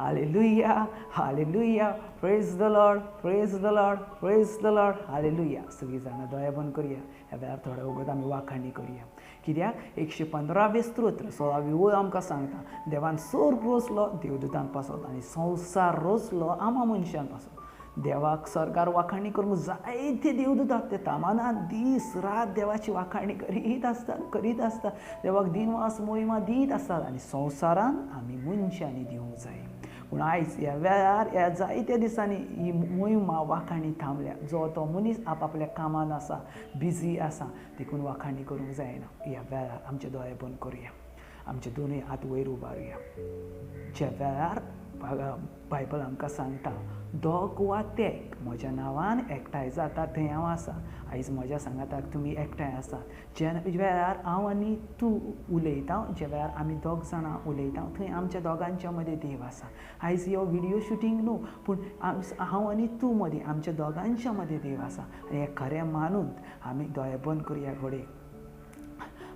Hallelujah, hallelujah, praise the Lord, praise the Lord, praise the Lord, hallelujah. सगळीं जाणां दोळे बंद करुया. ह्या वेळार थोडो वगत आमी वाखाणी करुया. कित्याक 115वें स्तोत्र 16वी वळ आमकां सांगता, देवान सोर्ग रोसलो देवदूतान पासत आनी संवसार रोसलो आमा मनशान पासत. देवाक सरकार वाखाणी करूंक जायते देवदूत ते तामानान दीस रात देवाची वाखाणी करीत आसतात, करीत आसतात, देवाक दिनवास मोहिमा दीत आसतात आनी संवसारान आमी मनशांनी दिवंक जाय. पूण आयज ह्या वेळार ह्या जायत्या दिसांनी ही मोहिमा वाखाणी थांबल्या. जो तो मनीस आपआपल्या कामान आसा, बिजी आसा, देखून वाखाणी करूंक जायना. ह्या वेळार आमचे दोळे बंद करुया, आमचे दोनूय हात वयर उबारुया. ज्या वेळार बायबल आमकां सांगता, दोग वा तेग म्हज्या नांवान एकठांय जाता थंय हांव आसा. आयज म्हज्या सांगाताक तुमी एकठांय आसात. ज्या वेळार हांव आनी तूं उलयता, ज्या वेळार आमी दोग जाणां उलयता, थंय आमच्या दोगांच्या मदीं देव आसा. आयज हो विडियो शुटींग न्हू, पूण हांव आनी तूं मदीं, आमच्या दोगांच्या मदीं देव आसा. आनी हें खरें मानून आमी दोळे बंद करुया घडये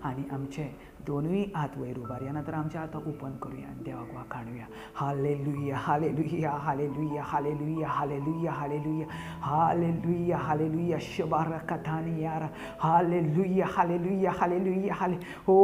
आनी आमचे दोनूय हात वयर उबारया, ना तर आमचे हात ओपन करुया आनी देवाक वाखाणुया. Hallelujah, hallelujah, hallelujah, hallelujah, hallelujah, hallelujah, hallelujah, hallelujah, शबारा कथानी यार, हालेलुया, हालेलुया, हालेलुया, हाले हो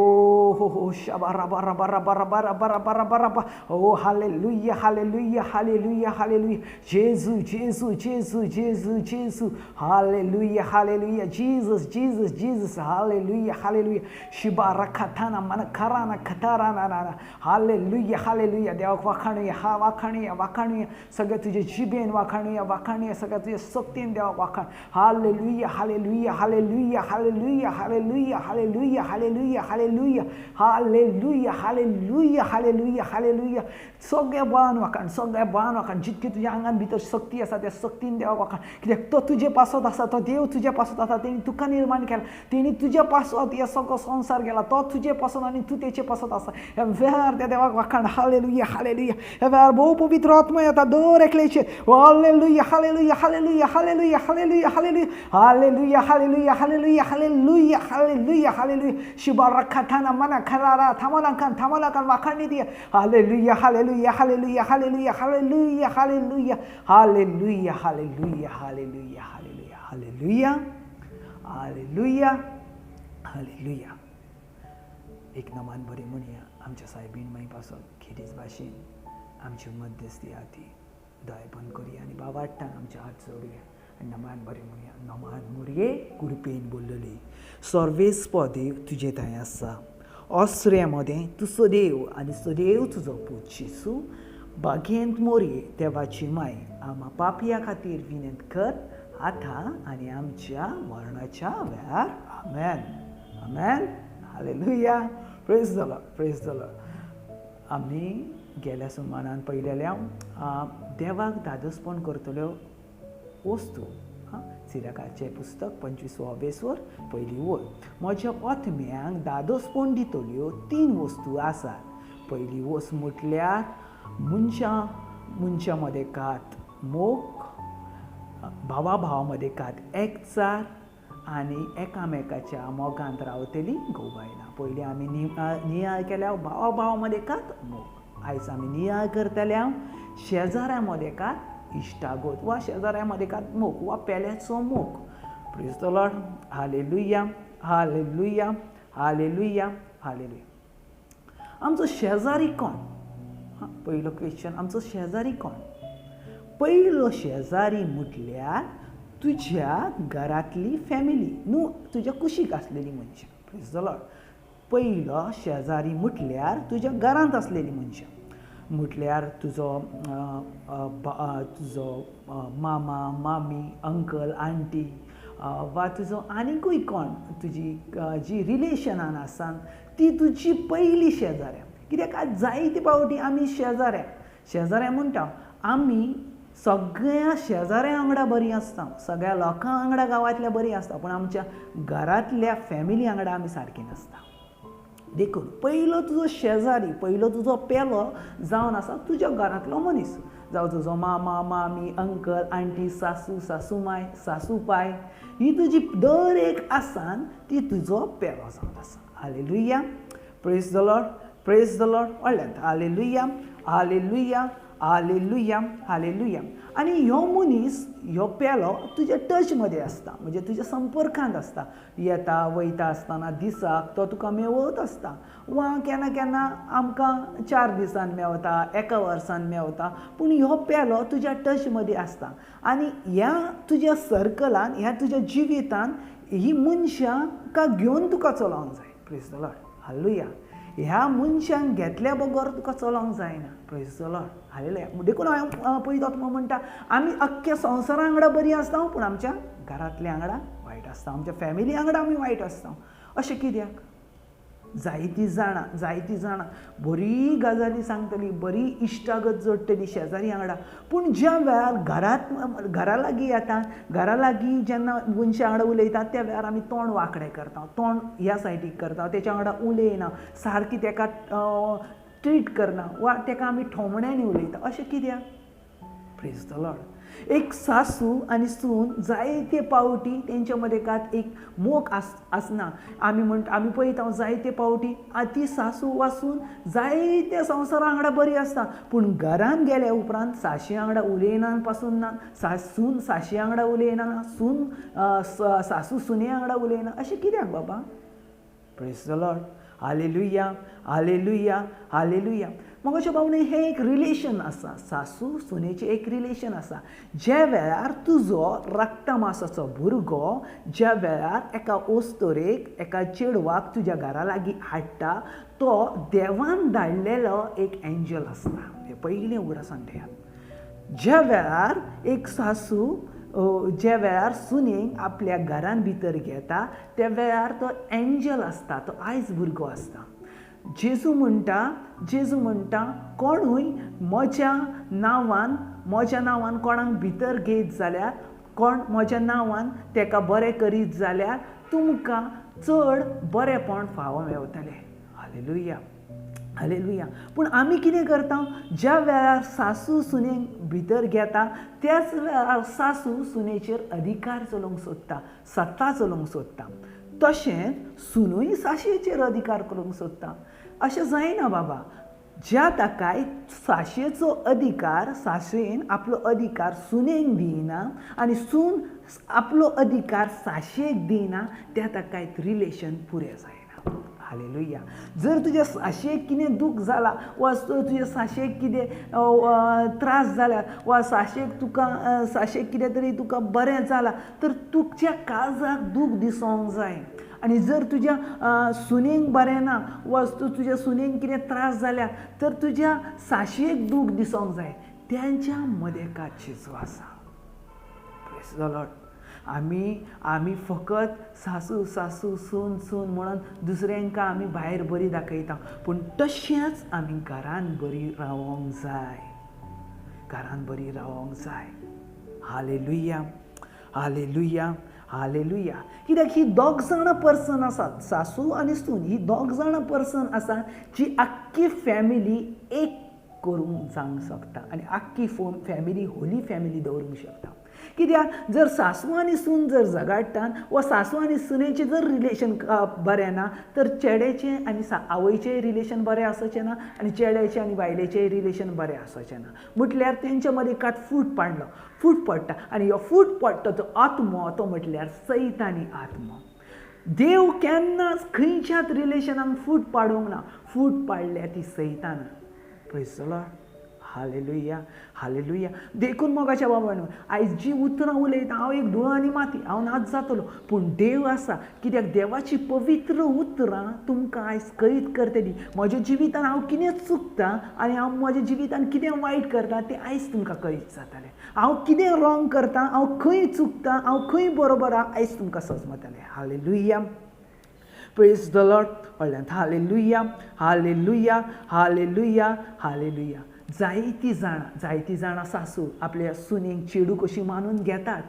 हो हो शबारा बारा बारा बारा बारा बारा बारा बारा ओ हालेलुया, हालेलुया, हालेलुया, हालेलुया, जेजू जेजू जेजू जेजू जेजू, hallelujah, hallelujah, Jesus Jesus Jesus, hallelujah, hallelujah, शिबारा कथा मन खराना खताराना ना, हालेलुया, हालेलुया. देवाक वाखाणुया, हा वाखाणुया, वाखाणुया, सगळ्या तुजे जिबेन वाखाणुया, वाखाणुया, सगळ्या तुज्या शक्तीन देवाक वाखाण. Hallelujah, hallelujah, hallelujah, hallelujah, hallelujah, hallelujah, hallelujah, hallelujah, hallelujah, hallelujah, hallelujah, hallelujah. सगळ्या बळान वाखाण, सगळ्या बळान वाखाण. जितकी तुज्या आंगान भितर शक्ती आसा त्या शक्तीन देवाक वाखाण. कित्याक तो तुजे पासत आसा, तो देव तुजे पासत आसा. तेणी तुका निर्माण केला, तेणी तुजे पासत हे सगळो संवसार केला. तो तुजे पासत आनी तूं तेचे पासत आसा. ह्या वेळार त्या देवाक वाखाण. Hallelujah, hallelujah. ह्या वेळार भोव पवित्र आत्मा येता दर एकल्याचेर. Hallelujah, hallelujah, hallelujah, hallelujah, hallelujah, hallelujah, hallelujah, hallelujah, hallelujah, hallelujah, hallelujah, hallelujah. शिबारा खाताना मना खरारा थामनाकान थामनाकान वाखाणी दिया. Hallelujah, hallelujah, hallelujah, hallelujah, hallelujah, hallelujah, hallelujah, hallelujah, hallelujah, hallelujah, hallelujah, hallelujah, hallelujah. एक नमान बरी म्हणया आमच्या सायबीण माई पासत खेरीज भाशेन आमची मध्यस्थी आती. दोळे बंद करुया आनी बाबाट्टान आमचे हात जोडुया आनी नमान बरें म्हणया. नमान मोरये कुडपेन बोल्लली, सर्वेस्प देव तुजे थंय आसा. ऑस्त्र्या मदें तूं सदेव आनी सदेव तुजो पूत जेजू. बागेंत मोरये देवाची माय, आमा पापया खातीर विनंत कर आतां आनी आमच्या मरणाच्या वेळार. आमेन, आमेन, hallelujah, praise the Lord, praise the Lord. आमी गेल्या सुमानान पळयलेल्या देवाक धादोसपण करतल्यो वस्तू. सिराकाचें पुस्तक 25वो वेसवर पयली वळ. म्हज्या आत्म्यांक धादोसपण दितल्यो 3 वस्तू आसात. पयली वस्त म्हटल्यार मनशां मदें कात मोग, भावा भावा मदें कात एकचार आनी एकामेकाच्या मोगांत रावतली घोव बायलां. पयलीं आमी नियाळ केल्या भावा भावा मदें कात मोग. आयज आमी नियाळ करतल्या शेजाऱ्या मदें कात इश्टागत वा शेजाऱ्या मदें कात मोग वा पेल्याचो मोग. Praise the Lord, hallelujah, hallelujah, hallelujah, hallelujah. आमचो शेजारी कोण? पयलो क्वेश्चन, आमचो शेजारी कोण? पयलो शेजारी म्हटल्यार तुज्या घरांतली फॅमिली न्हू, तुज्या कुशीक आसलेली मनशां. Praise the Lord. पयलो शेजारी म्हटल्यार तुज्या घरांत आसलेली मनशां, म्हटल्यार तुजो तुजो मामा, मामी, अंकल, आंटी वा तुजो आनीकूय कोण तुजी जी रिलेशनान आसा ती तुजी पयली शेजाऱ्या. कित्याक आज जायते फावटी आमी शेजाऱ्या शेजाऱ्या म्हणटा, आमी सगळ्या शेजाऱ्या वांगडा बरीं आसता, सगळ्या लोकां वांगडा गांवांतल्या बरीं आसता, पूण आमच्या घरांतल्या फॅमिली वांगडा आमी सारकी नासता. देखून पयलो तुजो शेजारी, पयलो तुजो पेलो जावन आसा तुज्या घरांतलो मनीस, जावं तुजो मामा, मामी, अंकल, आंटी, सासू, सासूमाय, सासूपाय, ही तुजी दर एक आसान ती तुजो पेलो जावन आसा. Hallelujah, praise the Lord, praise the Lord. व्हडल्यान हालेलुया, हालेलुया, हालेलुया, हालेलुया. आनी ह्यो मनीस, ह्यो पेलो तुज्या टच मदें आसता, म्हणजे तुज्या संपर्कांत आसता. येता वयता आसतना दिसाक तो तुका मेवत आसता, वा केन्ना केन्ना आमकां 4 दिसान मेवता, 1 वर्सान मेवता, पूण ह्यो पेलो तुज्या टच मदें आसता. आनी ह्या तुज्या सर्कलान, ह्या तुज्या जिवितान ही मनशां का घेवन तुका चलोवंक जाय. Praise the Lord, hallelujah. ह्या मनशांक घेतल्या बगर तुका चलोवंक जायना. Praise the Lord, hallelujah. देखून हांव पळयता तुमकां म्हणटा, आमी अख्ख्या संवसारा वांगडा बरीं आसता, पूण आमच्या घरांतल्या वांगडा वायट आसता, आमच्या फॅमिली वांगडा आमी वायट आसता. अशें कित्याक? जायतीं जाणां, जायतीं जाणां बरी गजाली सांगतली, बरी इश्टागत जोडटली शेजारी वांगडा, पूण ज्या वेळार घरांत, घरा लागीं येता, घरा लागीं जेन्ना मनशां वांगडा उलयतात त्या वेळार आमी तोंड वांकडें करता, तोंड ह्या सायडीक करता, तेच्या वांगडा उलयना, सारकी तेका ट्रीट करना, वा तेका आमी ठोमण्यांनी उलयता. अशें कित्याक? Praise the Lord. एक सासू आनी सून जायते पावटी तेंच्या मदें कात एक मोग आसना. आमी म्हणटा, आमी पळयता जायते पावटी ती सासू वा सून जायत्या संवसारा वांगडा बरी आसता, पूण घरान गेल्या उपरांत साशी वांगडा उलयना पासून ना, सून साशी वांगडा उलयना, सून सासू सुने वांगडा उलयना. अशें कित्याक बाबा? Praise the Lord, hallelujah, hallelujah, hallelujah. मोगाच्या भावने, हें एक रिलेशन आसा, सासू सुनेचें एक रिलेशन आसा. ज्या वेळार तुजो रक्ता मासाचो भुरगो ज्या वेळार एका ओस्तोरेक, एका चेडवाक तुज्या घरा लागीं हाडटा, तो देवान धाडलेलो एक एंजल आसता. हें पयलीं उगडासान ठेयात. ज्या वेळार एक सासू ज्या वेळार सुनेक आपल्या घरान भितर घेता त्या वेळार तो एंजल आसता, तो आयज भुरगो आसता. जेजू म्हणटा, जेजू म्हणटा, कोणूय म्हज्या नांवान, म्हज्या नांवान कोणाक भितर घेत जाल्यार, कोण म्हज्या नांवान तेका बरें करीत जाल्यार तुमकां चड बरेंपण फावो मेवतलें. Hallelujah, hallelujah. पूण आमी कितें करता? ज्या वेळार सासू सुनेक भितर घेता त्याच वेळार सासू सुनेचेर अधिकार चलोवंक सोदता, सत्ता चलोवंक सोदता. तशेंच सुनूय साशेचेर अधिकार करूंक सोदता. अशें जायना बाबा. ज्या ताकाय साशेचो अधिकार, साशेन आपलो अधिकार सुनेक दिना आनी सून आपलो अधिकार साशेक दिना, त्या ताकाय रिलेशन पुरें जायना. हालेलुया. जर तुज्या साशेक कितें दूख जाला, वा तुज्या साशेक कितें त्रास जाल्यार, वा साशेक तुका, साशेक कितें तरी तुका बरें जालां, तर तुज्या काळजाक दूख दिसोंक जाय. आनी जर तुज्या सुनेक बरें ना, वा तुज्या सुनेक कितें त्रास जाल्यार, तर तुज्या साशेक दूख दिसोंक जाय. तेंच्या मदें कात आसा. Praise the Lord. आमी आमी फकत सासू सासू सून सून म्हणून दुसऱ्यांका आमी भायर बरी दाखयता, पूण तशेंच आमी घरान बरी रावोंक जाय, घरान बरी रावोंक जाय. Hallelujah, hallelujah, hallelujah. कित्याक ही दोग जाणां पर्सन आसात, सासू आनी सून, ही दोग जाणां पर्सन आसा जी आख्खी फॅमिली एक करूंक जावंक शकता आनी आख्खी फॅमिली होली फॅमिली दवरूंक शकता. कित्याक जर सासू आनी सून जर झगडटात वा सासू आनी सुनेचें जर रिलेशन बरें ना, तर चेड्याचें आनी आवयचें रिलेशन बरें आसचें ना आनी चेड्याचें आनी बायलेचें रिलेशन बरें आसचें ना. म्हटल्यार तेंच्या मदीं कात फूट पाडलो, फूट पडटा. आनी ह्यो फूट पडटा तो आत्मो, तो म्हटल्यार सैतानी आत्मो. देव केन्नाच खंयच्याच रिलेशनाक फूट पाडूंक ना, फूट पाडल्या ती सैतान. Praise the Lord, hallelujah, hallelujah. देखून मोगाच्या बाबांनो, आयज जी उतरां उलयता, हांव एक धुळ आनी माती, हांव नाच जातलो, पूण देव आसा. कित्याक देवाची पवित्र उतरां तुमकां आयज कळीत करतली म्हज्या जिवितान हांव कितें चुकता आनी हांव म्हज्या जिवितान कितें वायट करता तें आयज तुमकां कळीत जातलें. हांव कितें रॉंग करता, हांव खंय चुकता, हांव खंय बरोबर आहा, आयज तुमकां समजतलें. हालेलुया, प्रेज the Lord. व्हडल्यान हालेलुया, हालेलुया, हालेलुया, हालेलुया. जायतीं जाणां, जायतीं जाणां सासू आपल्या सुनेक चेडूं कशी मानून घेतात,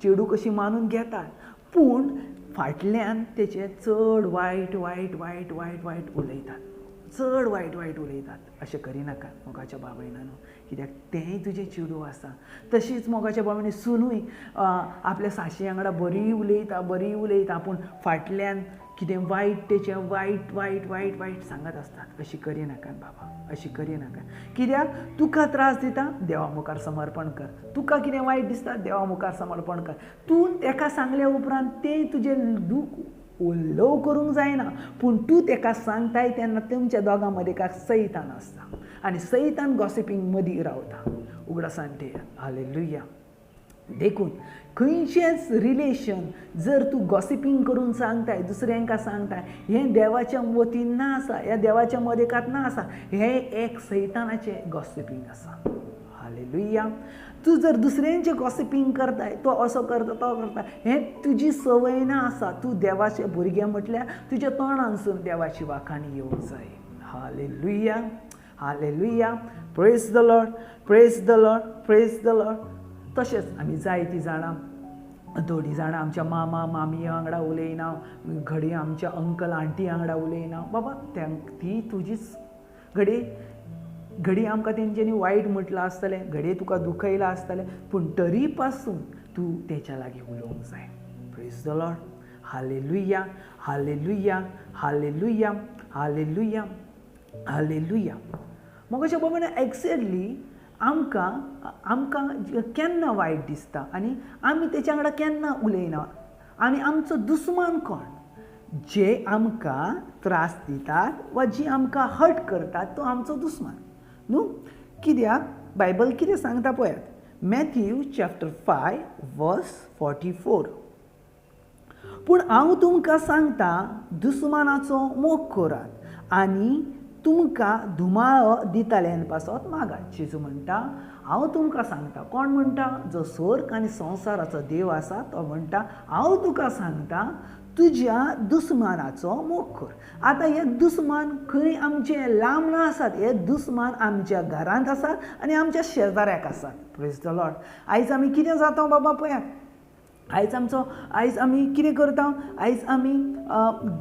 चेडूं कशी मानून घेतात, पूण फाटल्यान तेचें चड वायट वायट वायट वायट वायट उलयतात, चड वायट वायट उलयतात. अशें करिनाका मोगाच्या बाबयणानो, कित्याक तेंय तुजें चेडूं आसा. तशीच मोगाच्या बाबयणी सुनूय आपल्या साशी वांगडा बरी उलयता, बरी उलयता, पूण फाटल्यान कितें वायट तेचें वायट वायट वायट वायट सांगत आसतात. अशी करिनाकात बाबा, अशी करिनाकात. कित्याक तुका त्रास दिता, देवा मुखार समर्पण कर. तुका कितें वायट दिसता, देवा मुखार समर्पण कर. तूं तेका सांगल्या उपरांत तें तुजें दूख उल्लोव करूंक जायना, पूण तूं तेका सांगताय तेन्ना तुमच्या दोगां मदीं का सैतान आसता आनी सैतान गॉसिपींग मदीं रावता. उगडासान ठेयात. हालेलुया. देखून खंयचेंच रिलेशन जर तूं गॉसिपींग करून सांगताय, दुसऱ्यांका सांगताय, हें देवाच्या वतीन ना आसा, ह्या देवाच्या मदेकात ना आसा, हें एक सैतानाचें गॉसिपींग आसा. हालेलुया. तूं जर दुसऱ्यांचें गॉसिपींग करताय, तो असो करता तो करता, हें तुजी संवय ना आसा. तूं देवाचें भुरगें म्हटल्यार तुज्या तोंडानसून देवाची वाखाणी येवंक जाय. Hallelujah, hallelujah. Praise the Lord, praise the Lord, praise the Lord. तशेंच आमी जायतीं जाणां, थोडीं जाणां आमच्या मामा मामी वांगडा उलयना, घडये आमच्या अंकल आंटी वांगडा उलयना. बाबा ती तुजीच घडये घडये आमकां तेंच्यांनी वायट म्हटलां आसतलें, घडये तुका दुखयलां आसतलें, पूण तरी पासून तूं तेच्या लागीं उलोवंक जाय. Praise the Lord. Hallelujah, hallelujah, hallelujah, hallelujah, hallelujah. मगोच्या बाबा एक्झॅक्टली आमकां आमकां केन्ना वायट दिसता आनी आमी तेच्या वांगडा केन्ना उलयना आनी आमचो दुस्मान कोण, जे आमकां त्रास दितात वा जी आमकां हर्ट करतात तो आमचो दुस्मान न्हू. कित्याक बायबल कितें सांगता पळयात, मॅथ्यू चॅप्टर 5 वर्स 44. पूण हांव तुमकां सांगता, दुस्मानाचो मोग करात आनी तुमकां धुमाळो दिताल्यान पासत मागात. जेजू म्हणटा, हांव तुमकां सांगता. कोण म्हणटा? जो स्वर्ग आनी संवसाराचो देव आसा तो म्हणटा, हांव तुका सांगता तुज्या दुस्मानाचो मोग कर. आतां हे दुस्मान खंय आमचे लांब ना आसात, हे दुस्मान आमच्या घरांत आसात आनी आमच्या शेजाऱ्याक आसात. Praise the Lord. आयज आमी कितें जाता बाबा पळयात, आयज आमी कितें करता, आयज आमी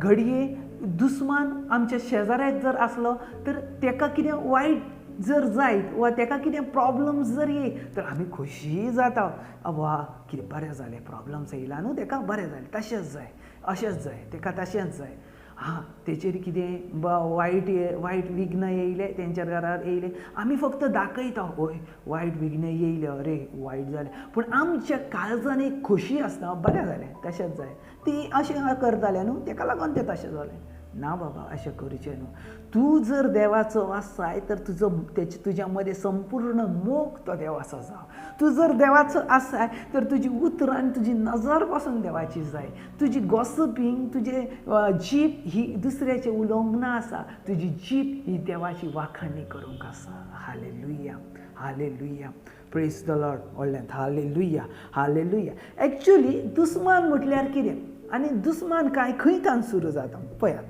घडये दुस्मान आमच्या शेजाऱ्याक जर आसलो तर तेका कितें वायट जर जायत वा तेका कितें प्रॉब्लम्स जर येयत तर आमी खोशी जाता, वा कितें बरें जालें, प्रॉब्लम्स येयला न्हू तेका बरें जालें, तशेंच जाय, अशेंच जाय, तेका तशेंच जाय. हां, तेचेर कितें वायट वायट विघ्न येयलें, तेंच्या घरार येयलें, आमी फक्त दाखयता, हय वायट विघ्न येयलें, अरे वायट जालें, पूण आमच्या काळजान एक खोशी आसता, बरें जालें, तशेंच जाय, ती अशें करतालें न्हू तेका लागून तें तशें जालें. ना बाबा, अशें करचें न्हू. तूं जर देवाचो आसाय तर तुजो तेचे तुज्या मदें संपूर्ण मोग तो देवाचो जावं. तूं जर देवाचो आसाय तर तुजी उतरां आनी तुजी नजर पासून देवाची जाय. तुजी गॉसिपींग, तुजें जीप ही दुसऱ्याचें उलोवंक ना आसा, तुजी जीप ही देवाची वाखाणी करूंक आसा. Hallelujah, hallelujah. Praise the Lord. व्हडल्यान हालेलुया, हालेलुया. एक्चुली दुस्मान म्हटल्यार कितें आनी दुस्मान काय खंय तान सुरू जाता पळयात.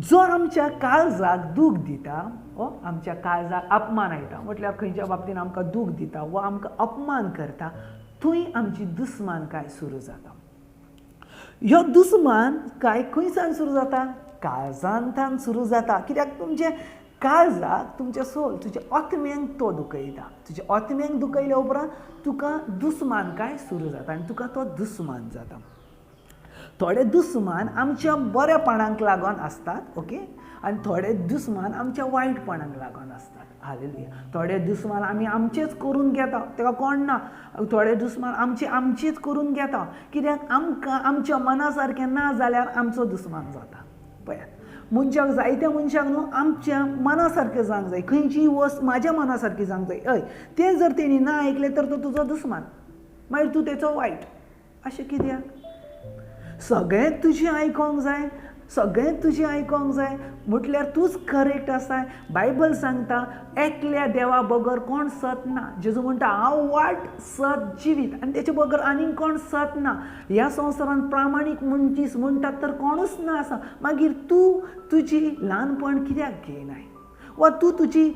जो आमच्या काळजाक दूख दिता वा आमच्या काळजाक अपमान येता, म्हटल्यार खंयच्या बाबतीन आमकां दूख दिता वा आमकां अपमान करता, थंय आमची दुस्मान काय सुरू जाता. ह्यो दुस्मान काय खंयसान सुरू जाता? काळजांतान सुरू जाता. कित्याक तुमचें काळजाक, तुमचें सोल, तुज्या आत्म्यांक तो दुखयता. तुज्या आत्म्यांक दुखयल्या उपरांत तुका दुस्मान काय सुरू जाता आनी तुका तो दुस्मान जाता. थोडे दुस्मान आमच्या बरेपणाक लागून आसतात, ओके, आनी थोडे दुस्मान आमच्या वायटपणाक लागून आसतात. हालेलुया. थोडे दुस्मान आमी आमचेच करून घेता, तेका कोण ना. थोडे दुस्मान आमचे आमचेच करून घेता, कित्याक आमकां आमच्या मना सारकें ना जाल्यार आमचो दुस्मान जाता. पळयात, मनशाक, जायत्या मनशाक न्हू आमच्या मना सारकें जावंक जाय, खंयचीय वस्त म्हाज्या मना सारकी जावंक जाय. हय, तें जर तेणी ना आयकलें तर तो तुजो दुस्मान, मागीर तूं तेचो वायट. अशें कित्याक? सगळें तुजें आयकोंक जाय, सगळें तुजें आयकोंक जाय म्हटल्यार तूंच करेक्ट आसाय. बायबल सांगता एकल्या देवा बगर कोण सत ना. जेजू म्हणटा, हांव वाट, सत, जिवीत आनी तेचे बगर आनीक कोण सत ना. ह्या संवसारांत प्रामाणीक मनीस म्हणटात तर कोणूच ना आसा. मागीर तूं तुजी ल्हानपण कित्याक घेयनाय वा तूं तुजी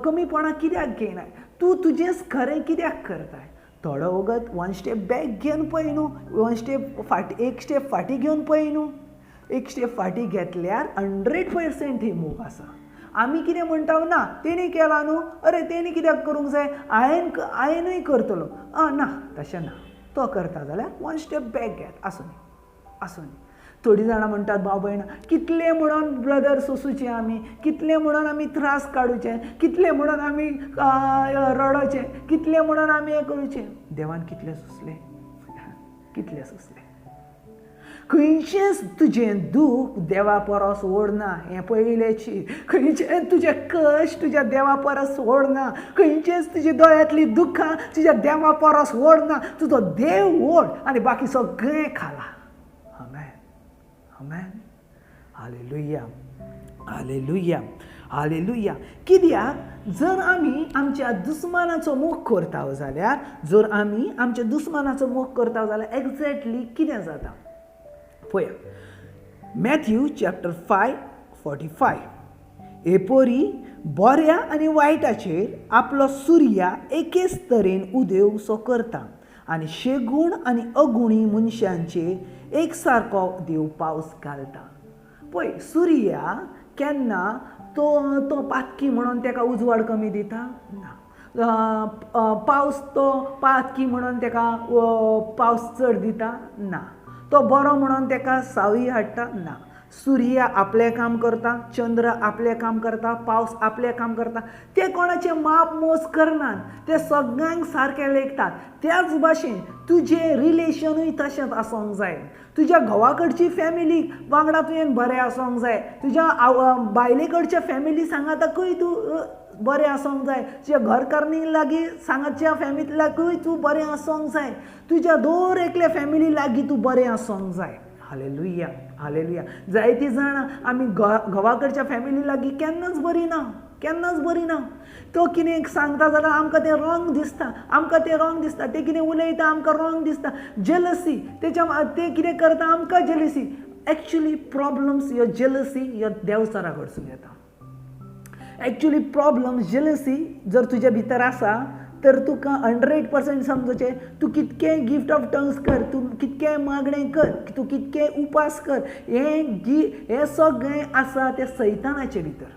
कमीपणां कित्याक घेयनाय? तूं तुजेंच खरें कित्याक करताय? थोडो वगत वन स्टेप बॅक घेवन पळय न्हू, वन स्टेप फाटी, एक स्टेप फाटीं घेवन पळय न्हू. एक स्टेप फाटीं घेतल्यार 100% ही मोग आसा. आमी कितें म्हणटा, ना तेणी केलां न्हू, अरे तेणी कित्याक करूंक जाय, हांवेनूय करतलो. ना, तशें ना. तो करता जाल्यार वन स्टेप बॅक घेत, आसूं. आसूं. थोडीं जाणां म्हणटात भाव भयणां कितले म्हणून ब्रदर सोंसूचे आमी, कितले म्हणून आमी त्रास काडुचे, कितले म्हणून आमी रडोचे, कितले म्हणून आमी हें करूचें. देवान कितले सोंसले, कितले सोंसले. खंयचेंच तुजें दूख देवा परस व्हड ना, हें पयलेची. खंयचें तुजें कश्ट तुज्या देवा परस व्हड ना, खंयचेंच तुज्या दोळ्यांतलीं दुख्खां तुज्या देवा परस व्हड ना. तुजो देव व्हड आनी बाकी सगळें खाला. Amen, amen. Hallelujah, hallelujah, hallelujah. कित्याक जर आमी आमच्या दुस्मानाचो मोग करता जाल्यार, जर आमी आमच्या दुस्मानाचो मोग करता जाल्यार एग्जॅक्टली कितें जाता पळया. मॅथ्यू चॅप्टर 5:45, हे पोरी बऱ्या आनी वायटाचेर आपलो सुर्या एकेच तरेन उदेवसो करता आनी शेगूण आनी अगुणी मनशांचेर एक सारको देव पावस घालता. पळय, सुर्या केन्ना तो तो पातकी म्हणून ताका उजवाड कमी दिता ना, पावस तो पातकी म्हणून ताका पावस चड दिता ना, तो बरो म्हणून ताका सावळी हाडटा ना. सूर्य आपलें काम करता, चंद्र आपलें काम करता, पावस आपलें काम करता. ते कोणाचें माप मोज करनात, ते सगळ्यांक सारकें लेखतात. त्याच भाशेन तुजें रिलेशनूय तशेंच आसूंक जाय. तुज्या घोवा कडची फॅमिली वांगडा तुवें बरें आसूंक जाय, तुज्या बायले कडच्या फॅमिली सांगाताकूय तूं बरें आसूंक जाय, तुज्या घरकारणी लागीं सांगातच्या फॅमिली लागूय तूं बरें आसूंक जाय, तुज्या दर एकल्या फॅमिली लागीं तूं बरें आसूंक जाय. Hallelujah, hallelujah. जायतीं जाणां आमी घोवा कडच्या फॅमिली लागीं केन्नाच बरी ना, केन्नाच बरी ना. तो कितें सांगता जाल्यार आमकां तें रॉंग दिसता, आमकां तें रॉंग दिसता, तें कितें उलयता आमकां रॉंग दिसता. जेलसी, तेच्या तें कितें करता आमकां जेलसी. एक्चुली प्रॉब्लम्स ह्यो जेलसी ह्यो देवचारा कडसून येता. एक्चुली प्रॉब्लम्स जेलसी जर तुज्या भितर आसा तर तुका 100% समजचें, तूं कितकें गिफ्ट ऑफ टंग्स कर, तूं कितकें मागणें कर, तूं कितकें उपास कर, हें सगळें आसा तें सैतानाचे भितर.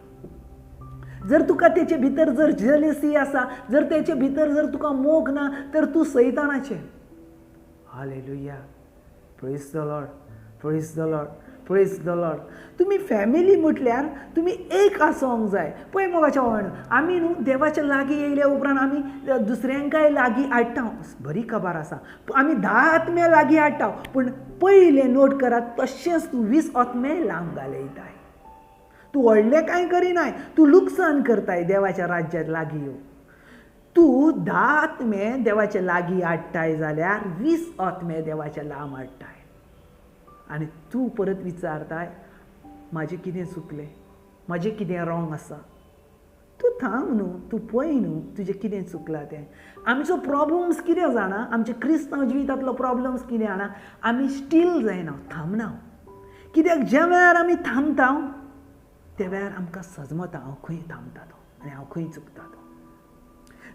जर तुका तेचे भितर जर जेलसी आसा, जर तेचे भितर जर तुका मोग ना, तर तूं सैतानाचें. Hallelujah, praise the Lord, praise the Lord, praise the Lord. तुमी फॅमिली म्हटल्यार तुमी एक आसूंक जाय. पळय मोगाच्या भावांनो, आमी न्हू देवाच्या लागीं येयल्या उपरांत आमी दुसऱ्यांकाय लागीं हाडटा, बरी खबर आसा. आमी 10 आत्मे लागीं हाडटा, पूण पयलें नोट करात, तशेंच तूं 20 आत्मे लांब घालयताय. तूं व्हडलें कांय करिनाय, तूं लुकसाण करताय देवाच्या राज्यांत लागीं येवन. तूं 10 आत्मे देवाच्या लागीं हाडटाय जाल्यार 20 आत्मे देवाच्या लांब हाडटाय. आनी तूं परत विचारताय, म्हाजें कितें चुकलें, म्हाजें कितें रॉंग आसा. तूं थांब न्हू, तूं पळय न्हू तुजें कितें चुकलां तें. आमचो प्रॉब्लम्स कितें जाणा, आमच्या क्रिस्तांव जिवितांतलो प्रॉब्लम्स कितें जाणा, आमी स्टील जायना, थांबना. कित्याक ज्या वेळार आमी थांबता त्या वेळार आमकां सजमता हांव खंय थांबता तो आनी हांव खंय चुकता तो.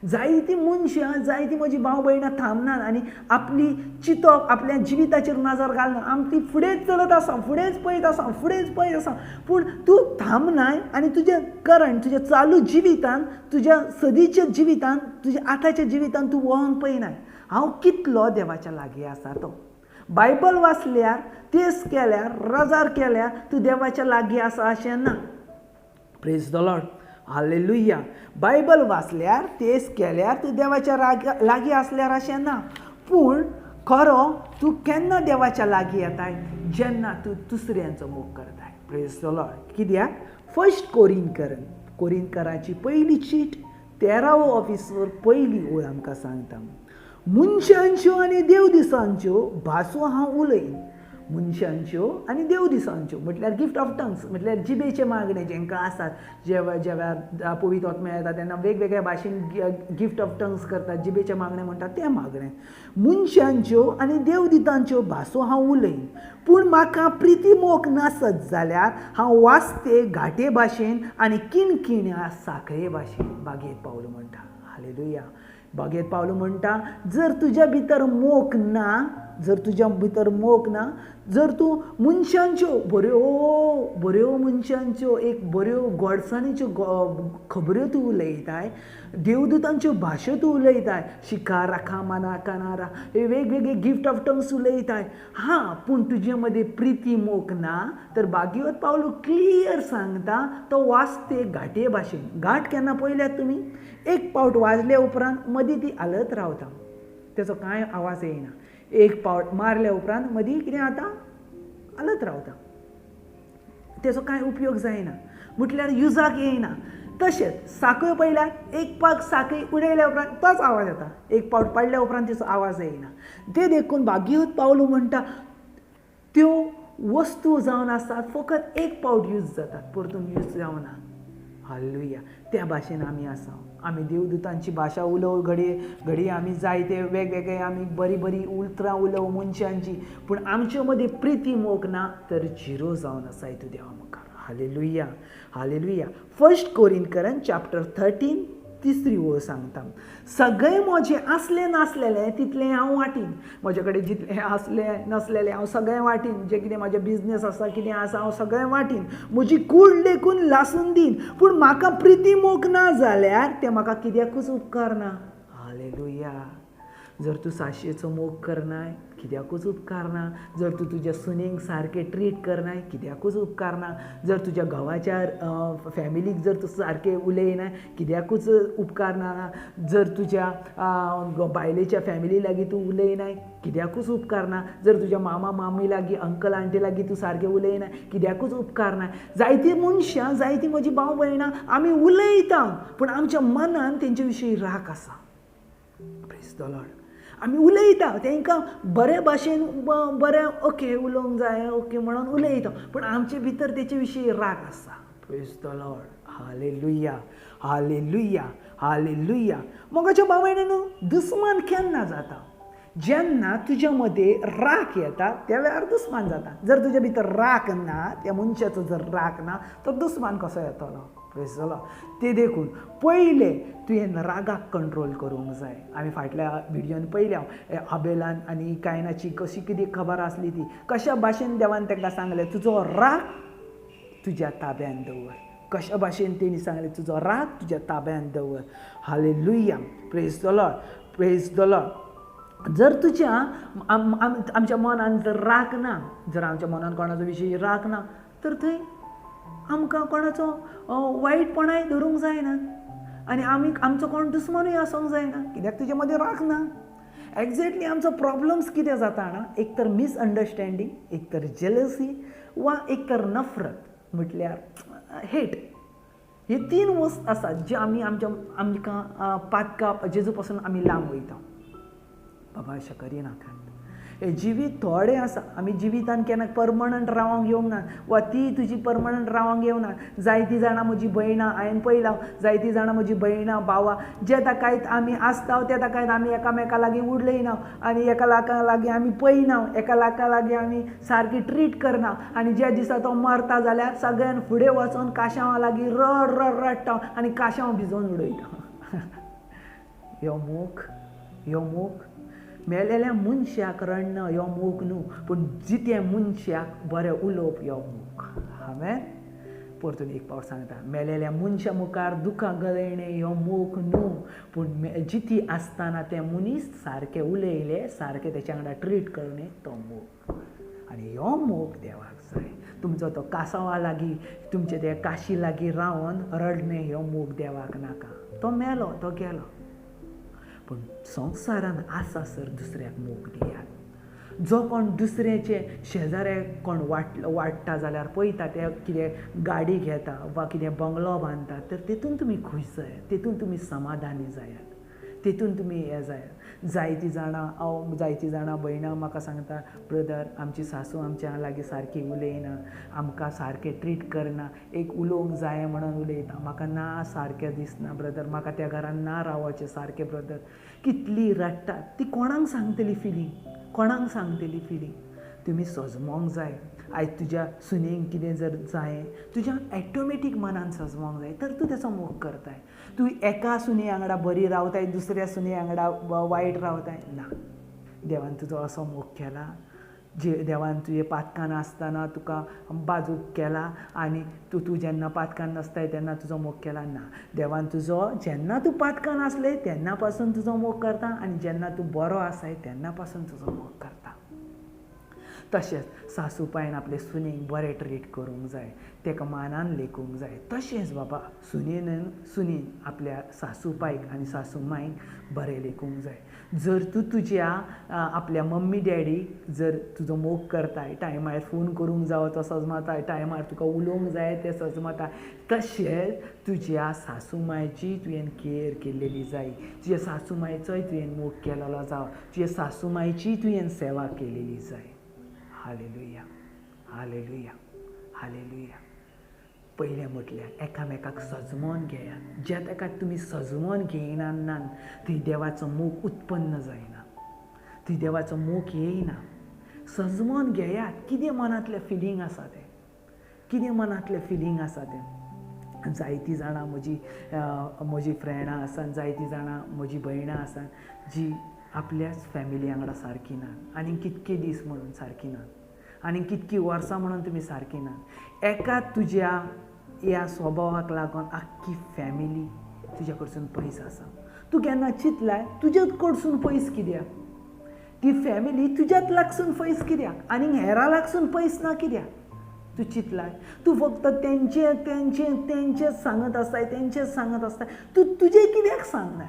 जायतीं मनशां, जायतीं म्हजी भाव भयणां थांबनात आनी आपली चिंतप आपल्या जिविताचेर नजर घालना. आमची फुडेंच चलत आसा, फुडेंच पळयत आसा, फुडेंच पळयत आसा, पूण तूं थांबनाय आनी तुजें करंट, तुज्या चालू जिवितान, तुज्या सदीच्या जिवितान, तुज्या आतांच्या जिवितान तूं वळोन पळयनाय हांव कितलो देवाच्या लागीं आसा तो. बायबल वाचल्यार, तेस केल्यार, रजार केल्यार तूं देवाच्या लागीं आसा अशें ना. Praise the Lord, hallelujah. Bible वाचल्यार, तेस केल्यार तूं देवाच्या लागीं आसल्यार अशें ना, पूण खरो तूं केन्ना देवाच्या लागीं येताय, जेन्ना तूं दुसऱ्यांचो मोग करताय. Praise the Lord. कित्याक फर्स्ट कोरिंकराची पयली चीट 13वो ऑफिसर पयली ओळ आमकां सांगता, मनशांच्यो आनी देव दिसांच्यो भासो हांव उलयन. मनशांच्यो आनी देव दिसांच्यो म्हटल्यार गिफ्ट ऑफ टंग्स, म्हटल्यार जिबेचे मागणे जेंकां आसात. जेवा ज्या वेळार पवित्र आत्मो येता तेन्ना वेगवेगळ्या भाशेन गिफ्ट ऑफ टंग्स करतात, जिबेचे मागणे म्हणटात तें मागणें. मनशांच्यो आनी देव दितांच्यो भासो हांव उलयन, पूण म्हाका प्रिती मोग नासत जाल्यार हांव वाचते घाटे भाशेन आनी किणकिण्या साखळे भाशेन. बागेत पावलो म्हणटा. हालेलुया. बागेत पावलो म्हणटा, जर तुज्या भितर मोग ना जर तुज्या भितर मोग ना, जर तूं मनशांच्यो बऱ्यो बऱ्यो मनशांच्यो एक बऱ्यो गोडसाणीच्यो खबऱ्यो तूं उलयताय, देवदूतांच्यो भाशो तूं उलयताय, शिका राखा माना कानारा हे वेगवेगळे गिफ्ट ऑफ टंग्स उलयताय, हां, पूण तुजे मदीं प्रिती मोग ना, तर भाग्यवत पावलू क्लियर सांगता तो वाजते घांटये भाशेन. घांट केन्ना पळयल्यात तुमी? एक पावट वाजल्या उपरांत मदीं ती हालत रावता, तेचो कांय आवाज येयना. एक पावट मारल्या उपरांत मदीं कितें जाता, हालत रावता, तेचो कांय उपयोग जायना, म्हटल्यार युजाक येयना. तशेंच साखळी पळयल्यार एक पावट साखळी उडयल्या उपरांत तोच आवाज येता, एक पावट पडल्या उपरांत तेचो आवाज येयना. ते देखून भाग्यवत पावलू म्हणटा त्यो वस्तू जावन आसात फकत एक पावट यूज जातात, परतून यूज जावना. हालेलुया. त्या भाशेन आमी आसा, आमी देवदूतांची भाशा उलोवं, घडये घडये आमी जायते वेगवेगळे आमी बरीं बरीं उतरां उलोवं मनशांची, पूण आमचे मदीं प्रिती मोग ना तर झिरो जावन आसा तूं देवा मुखार. Hallelujah, hallelujah. फर्स्ट कोरिंथकरां चॅप्टर 13 तिसरी ओळ सांगता, सगळें म्हजें आसलें नासलेलें तितलें हांव वांटीन. म्हजे कडेन जितलें आसलें नासलेलें हांव सगळें वांटीन, जें कितें म्हाजें बिजनेस आसा कितें आसा हांव सगळें वांटीन, म्हजी कूड लेखून लासून दीन, पूण म्हाका प्रिती मोग ना जाल्यार तें म्हाका कित्याकूच उपकारना. हालेलुया. जर तूं साशेचो मोग करनाय कित्याकूच उपकारना, जर तूं तुज्या सुनेक सारकें ट्रीट करनाय कित्याकूच उपकारना, जर तुज्या घोवाच्या फॅमिलीक जर तूं सारकें उलयनाय कित्याकूच उपकारना, जर तुज्या बायलेच्या फॅमिली लागीं तूं उलयनाय कित्याकूच उपकारना, जर तुज्या मामा मामी लागीं अंकल आंटी लागीं तूं सारकें उलयनाय कित्याकूच उपकारना. जायतीं मनशां, जायतीं म्हजी भाव भयणां आमी उलयता पूण आमच्या मनान तेंचे विशीं राग आसा. Praise the Lord. आमी उलयता तांकां बरे भाशेन बरें ओके उलोवंक जाय ओके म्हणून उलयता, पूण आमचे भितर तेचे विशीं राग आसा. Praise the Lord. Hallelujah, hallelujah, hallelujah. मोगाच्या भाव भयणींनो, दुस्मान केन्ना जाता? जेन्ना तुज्या मदीं राग येता त्या वेळार दुस्मान जाता. जर तुज्या भितर राग ना, त्या मनशाचो जर राग ना तर दुस्मान कसो येतलो? Praise the Lord. ते देखून पयलें तुवें रागाक कंट्रोल करूंक जाय. आमी फाटल्या विडियोन पळयल्या आबेलान आनी कायनाची कशी कितें खबर आसली ती, कशा भाशेन देवान तांकां सांगलें तुजो राग तुज्या ताब्यान दवर, कशा भाशेन तेणी सांगलें तुजो राग तुज्या ताब्यान दवर. Hallelujah. Praise the Lord, praise the Lord. जर तुज्या आमच्या मनान जर राग ना, जर आमच्या मनान कोणाचो विशय राग ना तर थंय आमकां कोणाचो वायटपणाय धरूंक जायना आनी आमी आमचो कोण दुस्मानूय आसूंक जायना, कित्याक तुजे मदीं राग ना. एग्जॅक्टली आमचो प्रॉब्लम्स कितें जाता जाणा, एक तर मिसअंडरस्टँडींग, एक तर जेलसी वा एक तर नफरत म्हटल्यार हेट. हे तीन वस्त आसात जे आमी आमच्या आमकां पातका जेजू पासून आमी लांब वयता. बाबा अशें करिनाकात. हे जिवीत थोडें आसा, आमी जिवितान केन्ना परमनंट रावंक येवंक ना वा ती तुजी परमनंट रावंक येवना. जायतीं जाणां म्हजी भयणां हांवें पळयलां, जायतीं जाणां म्हजी भयणां भावां जे ताकायत आमी आसता त्या ताकायत आमी एकामेका लागीं उलयना आनी एका लाका लागीं आमी पळयना, एका लाका लागीं आमी सारकी ट्रीट करना, आनी ज्या दिसा तो मरता जाल्यार सगळ्यान फुडें वचोन काशांवा लागीं रड रड रडटा आनी काशांव भिजोवन उडयता. ह्यो मोग, ह्यो मोग मेलेल्या मनशाक रडणं ह्यो मोग न्हू, पूण जित्या मनशाक बरें उलोवप ह्यो मोग. हांवें परतून एक पावट सांगता, मेलेल्या मनशा मुखार दुकां गळयणें ह्यो मोग न्हू, पूण जिती आसतना ते मनीस सारकें उलयले, सारकें तेच्या वांगडा ट्रीट करणे तो मोग. आनी ह्यो मोग देवाक जाय. तुमचो तो कासावा लागीं, तुमचे ते काशी लागीं रावन रडणें ह्यो मोग देवाक नाका. तो मेलो, तो गेलो, पूण संवसारान आसा सर दुसऱ्याक मोग दियात. जो कोण दुसऱ्याचे शेजाऱ्याक कोण वाडटा जाल्यार पळयता ते कितें गाडी घेता वा कितें बंगलो बांदता तर तेतून तुमी खूश जायात, तेतून तुमी समाधानी जायात, तेतून तुमी हें जायात. जायतीं जाणां हांव जायतीं जाणां भयणां म्हाका सांगता, ब्रदर आमची सासू आमच्या लागीं सारकी उलयना, आमकां सारकें ट्रीट करना, एक उलोवंक जाय म्हणून उलयता, म्हाका ना सारकें दिसना ब्रदर, म्हाका त्या घरान ना रावचें सारकें ब्रदर. कितली रडटात ती, कोणाक सांगतली फिलींग, कोणाक सांगतली फिलींग? तुमी सजमोंक जाय. आयज तुज्या सुनेक कितें जर जाय तुज्या ऑटोमॅटीक मनान सजमोंक जाय तर तूं तेचो मोग करताय. तूं एका सुने वांगडा बरी रावताय, दुसऱ्या सुने वांगडा वायट रावताय ना. देवान तुजो असो मोग केला, जे देवान तुजे पातकान आसतना तुका बाजूक केला आनी तूं तूं जेन्ना पातकान नासताय तेन्ना तुजो मोग केला ना. देवान तुजो जेन्ना तूं पातकान आसले तेन्ना पासून तुजो मोग करता आनी जेन्ना तूं बरो आसाय तेन्ना पासून तुजो मोग करता. तशेंच सासूपायन आपले सुनेक बरें ट्रीट करूंक जाय, ताका मानान लेखूंक जाय. तशेंच बाबा सुनेन आपल्या सासूपायक आनी सासूमायक बरें लेखूंक जाय. जर तूं तुज्या आपल्या मम्मी डॅडीक जर तुजो मोग करताय, टायमार फोन करूंक जावो तो सजमताय, टायमार तुका उलोवंक जाय तें सजमताय, तशेंच तुज्या सासूमायची तुवें केअर केल्लेली जाय, तुज्या सासूमायचोय तुवें मोग केलेलो जावो, तुज्या सासूमायची तुवें सेवा केलेली जाय. Hallelujah, hallelujah, hallelujah. पयलें म्हटल्यार एकामेकाक सजमोन घेयात. ज्या ताका तुमी सजमोन घेयना ना थंय देवाचो मोग उत्पन्न जायना, थंय देवाचो मोग येयना. सजमोन घेयात. कितें मनांतलें फिलींग आसा तें, कितें मनांतलें फिलींग आसा तें. जायतीं जाणां म्हजी म्हजी फ्रेंडां आसात, जायतीं जाणां म्हजी भयणां आसात जी आपल्याच फॅमिली वांगडा सारकी ना, आनी कितके दीस म्हणून सारकी ना, आनी कितकीं वर्सां म्हणून तुमी सारकी ना. एका तुज्या ह्या स्वभावाक लागून आख्खी फॅमिली तुज्या कडसून पयस आसा. तूं केन्ना चिंतलाय तुज्या कडसून पयस कित्याक? ती फॅमिली तुज्यात लागसून पयस कित्याक आनी हेरां लागसून पयस ना कित्याक? तूं चिंतलाय? तूं फक्त तेंचे तेंचे तेंचेच सांगत आसताय, तेंचेच सांगत आसताय, तूं तुजें कित्याक सांगनाय?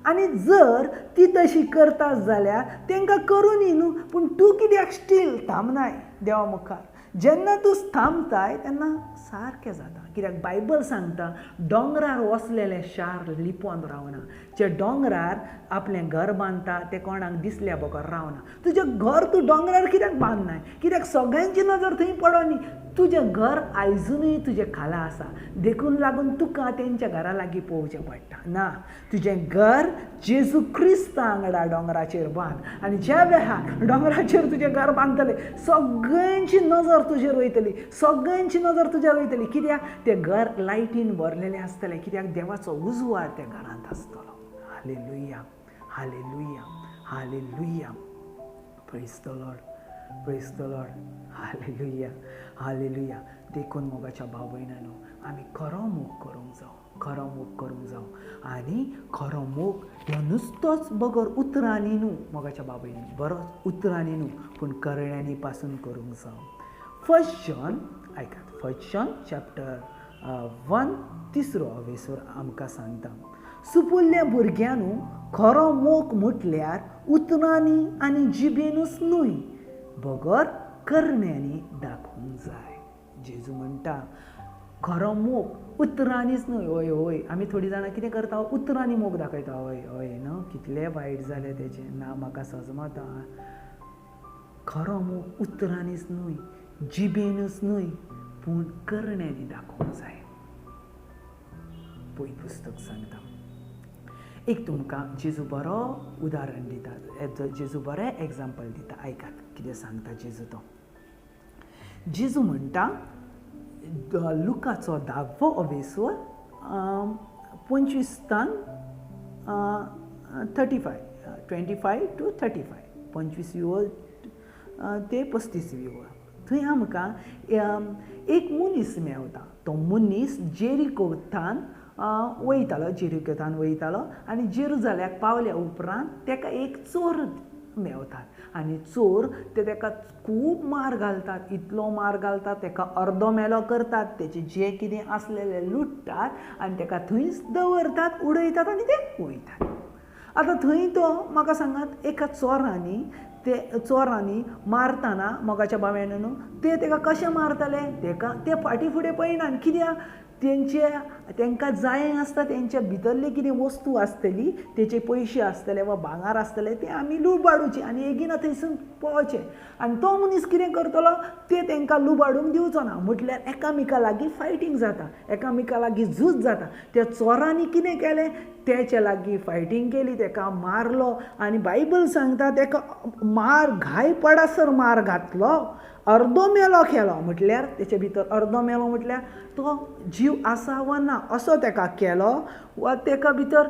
आनी जर ती तशी करता जाल्यार तांकां करूं न्ही न्हू, पूण तूं कित्याक स्टील थांबनाय देवा मुखार? जेन्ना तूं थांबताय तेन्ना सारकें जाता. कित्याक बायबल सांगता दोंगरार वसलेलें शार लिपोवन रावना. जे दोंगरार आपलें घर बांदता तें कोणाक दिसल्या बगर रावना. तुजें घर तूं दोंगरार कित्याक बांदनाय? कित्याक सगळ्यांची नजर थंय पडोनी. तुजें घर आयजुनूय तुजे खाला आसा, देखून लागून तुका तेंच्या घरा लागीं पळोवचें पडटा. ना, तुजें घर जेजू क्रिस्ता वांगडा दोंगराचेर बांद आनी ज्या वेळार दोंगराचेर तुजें घर बांदतलें सगळ्यांची नजर तुजेर वयतली, सगळ्यांची नजर तुजेर वयतली. कित्याक तें घर लायटीन भरलेलें आसतलें, कित्याक देवाचो उजवाड त्या घरांत आसतलो. Hallelujah, hallelujah, hallelujah. Praise the Lord, praise the Lord. Hallelujah, hallelujah. देखून मोगाच्या भाव भयणांनो, आमी खरो मोग करूंक जावो, खरो मोग करूंक जावो. आनी खरो मोग हो नुस्तोच बगर उतरांनी न्हू मोगाच्या भाव भयणीन, बरोच उतरांनी न्हू पूण करण्यांनी पासून करूंक जावो. फर्स्ट जॉन आयकात, फर्स्ट जॉन चॅप्टर 1 तिसरो अवेसर आमकां सांगता, सुपुल्ल्या भुरग्यांनू खरो मोग म्हटल्यार उतरांनी आनी जिबेनूच न्हय बगर करण्यांनी दाखोवंक जाय. जेजू म्हणटा खरो मोग उतरांनीच न्हय. हय हय, आमी थोडीं जाणां कितें करता, उतरांनी मोग दाखयता. हय हय न्हू, कितलें वायट जालें तेजें, ना म्हाका सजमता. खरो मोग उतरांनीच न्हय, जिबेनूच न्हय पूण करण्यांनी दाखोवंक जाय. पयलीं पुस्तक सांगता एक तुमकां जेजू बरो उदाहरण दिता, जेजू बरें एग्जाम्पल दिता. आयकात कितें सांगता जेजू तो. जेजू म्हणटा लुकाचो 10वो अवेसर 25 35, 25 to 35, 25 ओळ ते 35 ओळ. थंय आमकां एक मनीस मेवता. तो मनीस जेरिकोथान वयतालो, जेरिकोथान वयतालो आनी जेरुजाल्याक पावल्या उपरांत ताका एक चोर मेवतात आनी चोर ते ताका खूब मार घालतात, इतलो मार घालतात ताका अर्दो मेलो करतात, तेचे जे कितें आसलेले लुट्टात आनी ताका थंयच दवरतात, उडयतात आनी ते वयतात. आतां थंय तो म्हाका सांगात एका चोरांनी, ते चोरांनी मारतना मोगाच्या भाव्यान न्हू ते ताका कशें मारताले, ताका ते फाटीं फुडें पळयनात. कित्याक तेंचे तांकां जाय आसता तेंच्या भितरली कितें वस्तू आसतली, तेचे पयशे आसतले वा भांगर आसतले ते आमी लुबाडुचे आनी बेगीन थंयसून पळोवचें. आनी तो मनीस कितें करतलो, ते तांकां लुबाडूंक दिवचो ना. म्हटल्यार एकामेका लागीं फायटींग जाता, एकामेका लागीं झूज जाता. त्या चोरांनी कितें केलें, तेच्या लागीं फायटींग केली, ताका मारलो आनी बायबल सांगता ताका मार घाय पडासर मार घातलो, अर्दो मेलो केलो. म्हटल्यार तेचे भितर अर्दो मेलो म्हटल्यार तो जीव आसा वा ना, असो तेका केलो, वा तेका भितर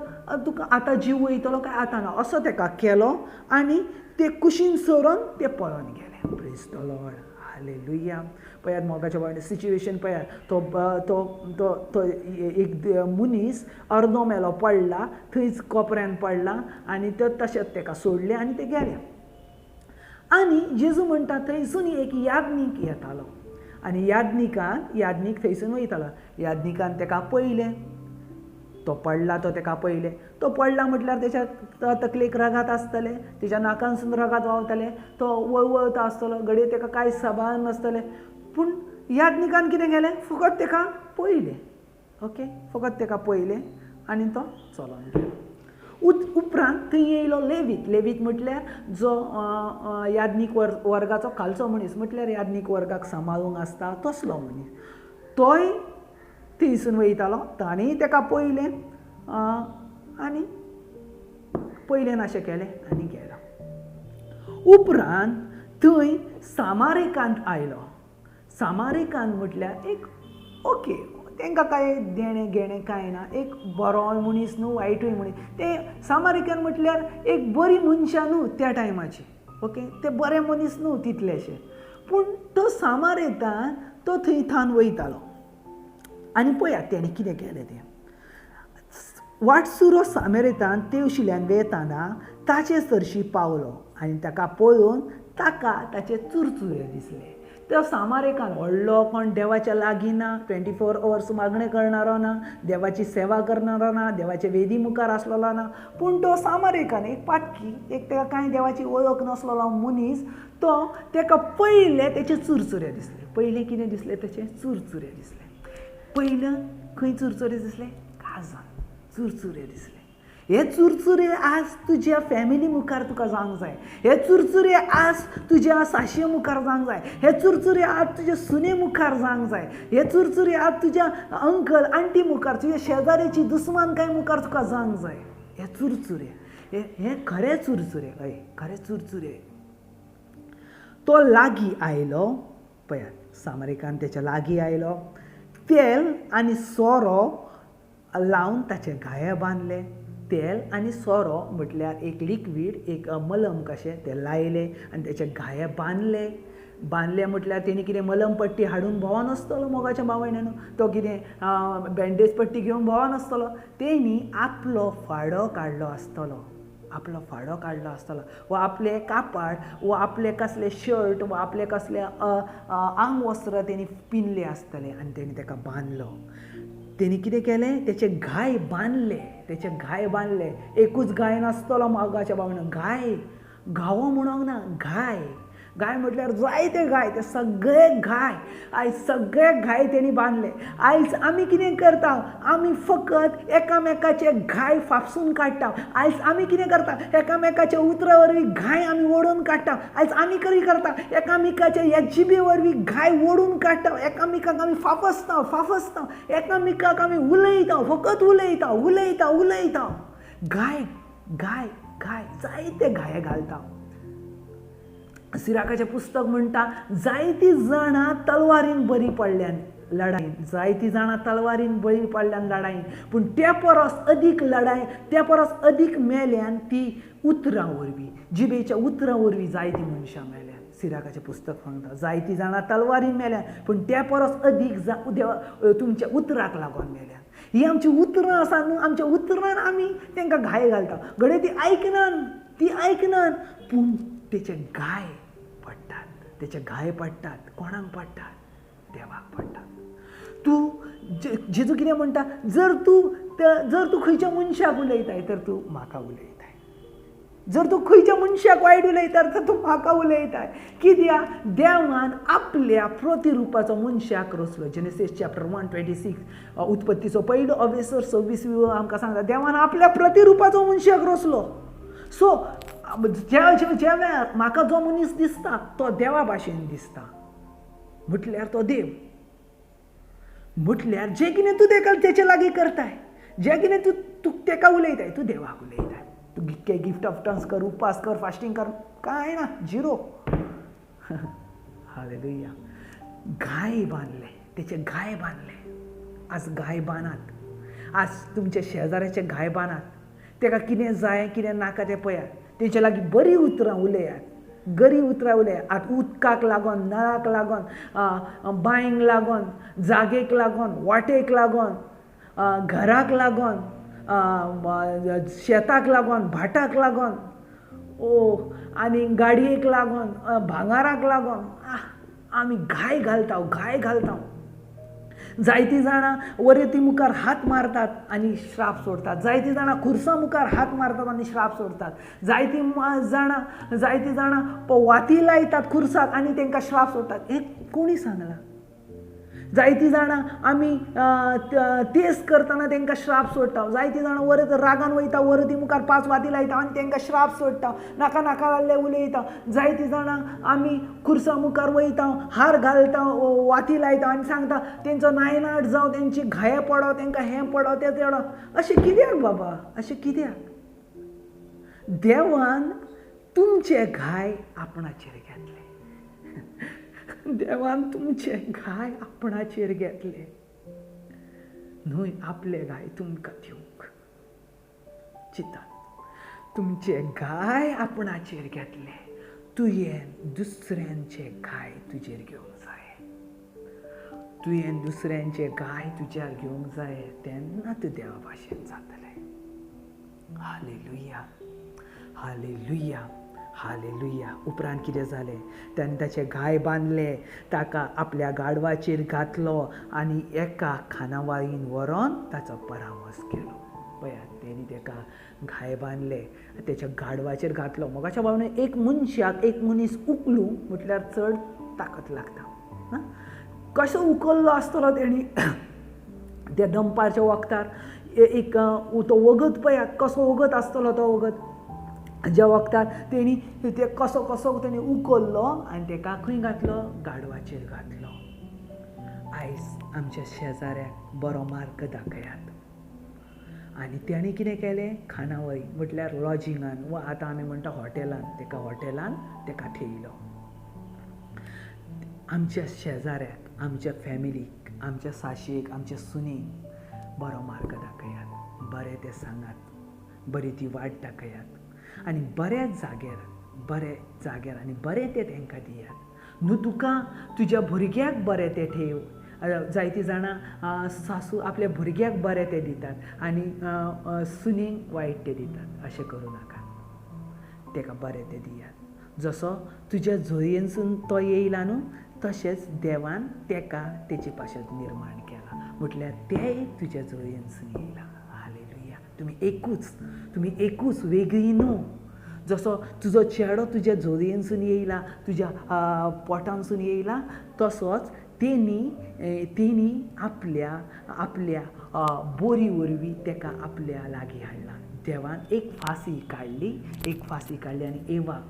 तुका आतां जीव वयतलो काय आतां ना असो तेका केलो आनी ते कुशीन सरून ते पळोवन गेले. Praise the Lord, hallelujah. पळयात मोगाच्या भावांनी सिच्युएशन पळयात, तो तो तो तो एक मनीस अर्दो मेलो पडला, थंयच कोपऱ्यान पडला आनी ते तशेंच तेका सोडलें आनी ते गेले. आनी जेजू म्हणटा थंयसून एक याज्ञीक येतालो आनी याज्ञीक थंयसून वयतालो. याज्ञिकान तेका पळयलें, तो पडला तो तेका पळयलें. तो पडला म्हटल्यार तेच्या तकलेक रगात आसतलें, तेच्या नाकांसून रगात व्हांवतलें, तो वळवळता आसतलो, घडये तेका कांय सभान नासतलें. पूण याज्ञिकान कितें केलें, फकत तेका पळयलें. ओके, फकत तेका पळयलें आनी तो चलोन गेलो. उपरांत थंय येयलो लेवीत. लेवीत म्हटल्यार जो याज्ञीक वर्गाचो खालचो मनीस, म्हटल्यार याज्ञीक वर्गाक सांबाळूंक आसता तसलो मनीस. तोय थंयसून वयतालो, ताणेंय तेका पळयलें आनी पळयलें अशें केलें आनी गेलो. उपरांत थंय सामारेकांत आयलो. सामारेकांत म्हटल्यार एक ओके, तांकां कांय देणें घेणें कांय ना, एक बरोय मनीस न्हू वायटूय मनीस. ते सामारिकन म्हटल्यार एक बरी मनशां न्हू त्या टायमाची, ओके, ते बरे मनीस न्हू तितलेशे. पूण तो सामारेतान तो थंय थान वयतालो आनी पळयात तेणें कितें केलें तें. वाटसुरो सामेरेतान तेवशिल्यान वेताना ताचे सरशी पावलो आनी ताका पळोवन ताका ताचे चुरचुरे दिसले. तो सामारेकान व्हडलो कोण देवाच्या लागीं ना, 24 अवर्स मागणें करणारो ना, देवाची सेवा करणारो ना, देवाचे वेदी मुखार आसलेलो ना, पूण तो सामारेकान एक पातकी, एक ताका कांय देवाची वळख नासलेलो मनीस, तो ताका पयले तेचे चुरचुरे दिसले. पयलें कितें दिसलें, तेचे चुरचुरे दिसले. पयलें खंय चुरचुरे दिसले, काजान चुरचुरे दिसले. हे चुरचुरे आज तुज्या फॅमिली मुखार तुका जावंक जाय, हे चुरचुरे आज तुज्या साशे मुखार जावंक जाय, हे चुरचुरे आज तुज्या सुने मुखार जावंक जाय, हे चुरचुरे आज तुज्या अंकल आंटी मुखार, तुज्या शेजाऱ्याची दुस्मानकाय मुखार तुका जावंक जाय. हे चुरचुरे, हे खरे चुरचुरे, हय खरे चुरचुरे. तो लागीं आयलो, पळयात सामरिकान तेच्या लागीं आयलो, तेल आनी सोरो लावन ताचे घाये बांदले. तेल आनी सोरो म्हटल्यार एक लिक्वीड, एक मलम कशें तें लायलें आनी तेचे घाये बांदले. बांदले म्हटल्यार तेणी कितें मलम पट्टी हाडून भोंवो नासतलो मोगाच्या भावयणानो, तो कितें बँडेज पट्टी घेवन भोंवो नासतलो, तेणी आपलो फाडो काडलो आसतलो, आपलो फाडो काडलो आसतलो, वा आपलें कापाड वा आपलें कसलें शर्ट वा आपलें कसलें आंगवस्त्र तेणी पिनलें आसतलें आनी तेणी ताका बांदलो. तेणी कितें केलें, तेचे घाय बांदले, तेचे घाय बांदले. एकूच घाय नासतलो मोगाच्या भावना, घाय घावो म्हणोंक ना, घाय घाय म्हटल्यार जायते घाय, ते सगळे घाय, आयज सगळे घाय तेणी बांदले. आयज आमी कितें करता, आमी फकत एकामेकाचे घाय फापसून काडटा. आयज आमी कितें करता, एकामेकाच्या उतरा वरवीं घाय आमी ओडून काडटा. आयज आमी कितें करता, एकामेकाच्या ह्या जिबे वरवीं घाय ओडून काडटा. एकामेकाक आमी फाफसता फाफसता, एकामेकाक आमी उलयता, फकत उलयता उलयता उलयता, घाय घाय घाय जायते घाये घालता. सिराकाचें पुस्तक म्हणटा, जायतीं जाणां तलवारीन बरी पडल्यान लडायेन, जायतीं जाणां तलवारीन बळी पडल्यान लडायेन, पूण त्या परस अदीक लडाय, त्या परस अदीक मेल्यान ती उतरां वरवीं, जिबेच्या उतरां वरवीं जायतीं मनशां मेल्यान. सिराकाचें पुस्तक सांगता, जायतीं जाणां तलवारीन मेल्यान, पूण त्या परस अदीक देवा तुमच्या उतराक लागून मेल्यान. ही आमची उतरां आसा न्हू, आमच्या उतरान आमी तांकां घाय घालता. घडये ती आयकनान, ती आयकनान, पूण तेचे घाय पडटात, तेचे घाय पडटात. कोणाक पडटात? देवाक पडटात. तूं जेजू कितें म्हणटा, जर तूं खंयच्या मनशाक उलयताय तर तूं म्हाका उलयताय, जर तूं खंयच्या मनशाक वायट उलयता तर तूं म्हाका उलयताय. कित्याक देवान आपल्या प्रतिरुपाचो मनशाक रचलो. जेनेसीस चॅप्टर 1:26, उत्पत्तीचो पयलो अवेसर 26 आमकां सांगता, देवान आपल्या प्रतिरुपाचो मनशाक रचलो. सो ज्या ज्या वेळार म्हाका जो मनीस दिसता तो देवा भाशेन दिसता, म्हटल्यार तो देव. म्हटल्यार जें कितें तूं तेका तेचे लागीं करताय, जें कितें तूं तूं तेका उलयताय, तूं देवाक उलयताय. तूं गिफ्ट ऑफ टंग्स कर, उपास कर, फास्टींग कर, कांय ना, झिरो. हालेलुया. घाय बांदले, तेचे घाय बांदले. आज घाय बांदात. आज तुमच्या शेजाऱ्याचे घाय बांदात, तेका कितें जाय कितें नाका तें पळयात, तेंच्या लागीं बरीं उतरां उलयात, गरी उतरां उलयात. आतां उदकाक लागोन, नळाक लागोन, बांयक लागोन, जागेक लागोन, वाटेक लागोन, घराक लागोन, शेताक लागोन, भाटाक लागोन, ओ आनी गाडयेक लागोन, भांगाराक लागोन आमी घाय घालता, घाय घालता. जायतीं जाणां वरेती मुखार हात मारतात आनी श्राप सोडतात, जायतीं जाणां खुर्सा मुखार हात मारतात आनी श्राप सोडतात, जायतीं जाणां वाती लायतात खुर्साक आनी तांकां श्राप सोडतात. हें कोणी सांगलां? जायतीं जाणां आमी तेज करतना तांकां श्राप सोडटा, जायतीं जाणां वरत रागान वयता, वरती मुखार 5 वाती लायता आनी तांकां श्राप सोडटा, नाका नाका जाल्लें उलयता. जायतीं जाणां आमी खुर्सा मुखार वयता, हार घालता, वाती लायता आनी सांगता तेंचो नायनाट जावं, तेंची घाये पडो, तेंकां हें पडो तें पडो. अशें कित्याक बाबा, अशें कित्याक? देवान तुमचे घाय आपणाचेर घेतले, देवान तुमचे घाय आपणाचेर घेतले न्हय आपले घाय तुमकां दिवंक. चिंतात, तुमचे घाय आपणाचेर घेतले, तुवें दुसऱ्यांचे घाय तुजेर घेवंक जाय, तुवें दुसऱ्यांचे घाय तुज्यार घेवंक जाय, तेन्ना तूं देवा भाशेन जातलें. Hallelujah, hallelujah, hallelujah. उपरांत कितें जालें? ताणें ताचे घाय बांदले, ताका आपल्या गाडवाचेर घातलो आनी एका खानावळीन व्हरोन ताचो परामर्श केलो. पळयात, तेणी ताका घाय बांदले, तेच्या गाडवाचेर घातलो. मोगाच्या भावने एक मनशाक एक मनीस उखलूंक म्हटल्यार चड ताकद लागता. कसो उखल्लो आसतलो तेणी त्या दनपारच्या वखदार एक तो वगत पळयात कसो वगत आसतलो तो वगत ज्या वखदार तेणी ते कसो कसो तेणी उखल्लो आनी तेका खंय घातलो? गाडवाचेर घातलो. आयज आमच्या शेजाऱ्याक बरो मार्ग दाखयात. आनी तेणी कितें केलें? खानावळी म्हटल्यार लॉजिंगान वा आतां आमी म्हणटा हॉटेलान, तेका हॉटेलान तेका ठेयलो. आमच्या शेजाऱ्याक, आमच्या फॅमिलीक, आमच्या साशेक, आमच्या सुनेक बरो मार्ग दाखयात, बरें तें सांगात, बरी ती वाट दाखयात आनी बऱ्या जाग्यार, बरे जाग्यार आनी बरें तें तांकां दियात. न्हू तुका तुज्या भुरग्याक बरें तें ठेव. जायतीं जाणां सासू आपल्या भुरग्याक बरें तें दितात आनी सुनेक वायट तें दितात. अशें करूं नाका, ताका बरें तें दियात. जसो तुज्या झोळयेनसून तो येयला न्हू, तशेंच देवान ताका तेचे पाशत निर्माण केला, म्हटल्यार तेंय तुज्या झोळयेनसून येयला. हालेलुया. तुमी एकूच, तुमी एकूच, वेगळी न्हू. जसो तुजो चेडो तुज्या झोळयेनसून येयला, तुज्या पोटानसून येयला, तसोच तेणी आपल्या आपल्या बोरी वरवीं ताका आपल्या लागीं हाडला. देवान एक फांसी काडली, एक फांसी काडली आनी एवाक,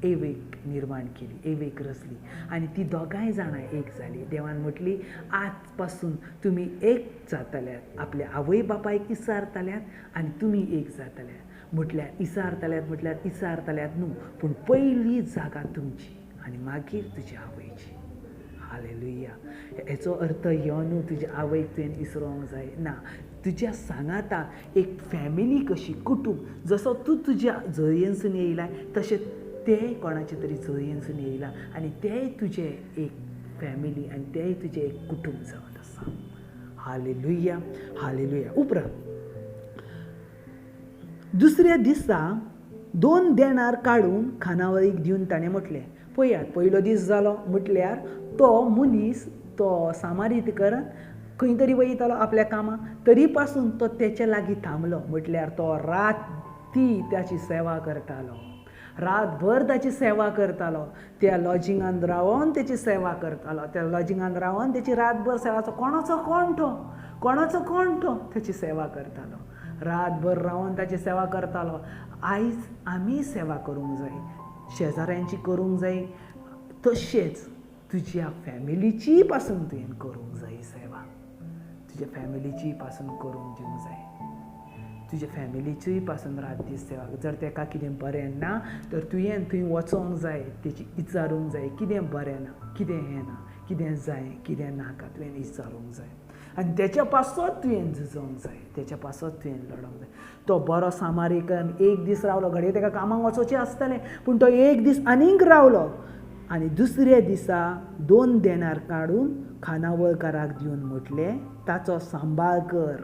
एवेक निर्माण केली, एवेक रचली आनी ती दोगांय जाणां एक जाली. देवान म्हटली आज पासून तुमी एक जातल्यात, आपल्या आवय बापायक इसारतल्यात आनी तुमी एक जातल्यात. म्हटल्यार इसारतल्यात म्हटल्यार इसारतल्यात न्हू, पूण पयली जागा तुमची आनी मागीर तुज्या आवयची. हालेलुया. हेचो अर्थ यो न्हू तुज्या आवयक तुवें इसरोंक जाय ना. तुज्या सांगाता एक फॅमिली कशी, कुटूंब, जसो तूं तुज्या झोळयेनसून येयला तशें तें कोणाचे तरी झोळयेनसून येयला आनी तेंय तुजें एक फॅमिली आनी तेंय तुजें एक कुटूंब जावन आसा. Hallelujah, hallelujah. उपरांत दुसऱ्या दिसा 2 देनार काडून खानावळीक दिवन ताणें म्हटलें, पळयात पयलो दीस जालो म्हटल्यार तो मनीस तो सामारीतकर खंय तरी वयतालो आपल्या कामाक, तरी पासून तो तेच्या लागीं थांबलो. म्हटल्यार तो राती ताची सेवा करतालो, रातभर ताची सेवा करतालो, त्या लॉजिंगान रावन तेची सेवा करतालो, त्या लॉजिंगान रावन तेची रातभर सेवा, कोणाचो कोण तो, कोणाचो कोण तो ताची सेवा करतालो, रातभर रावन ताची सेवा करतालो. आयज आमी सेवा करूंक जाय, शेजाऱ्यांची करूंक जाय, तशेंच तुज्या फॅमिलीची पासून तुवें करूंक जाय सेवा, तुज्या फॅमिलीची पासून करूंक दिवंक जाय, तुज्या फॅमिलीचीय पासून रात दीस सेवा. जर ताका कितें बरें ना तर तुवें थंय वचोंक जाय, तेची विचारूंक जाय कितें बरें ना, कितें हें ना, कितें जाय, कितें नाका, तुवें विचारूंक जाय. आनी तेच्या पासत तुवें झुजोंक जाय, तेच्या पासत तुवें लडोंक जाय. तो बरो सामारिकन एक दीस रावलो, घडये तेका कामाक वचोचें आसतलें, पूण तो एक दीस आनीक रावलो आनी दुसऱ्या दिसा 2 देनार काडून खानावळकाराक दिवन म्हटलें ताचो सांबाळ कर.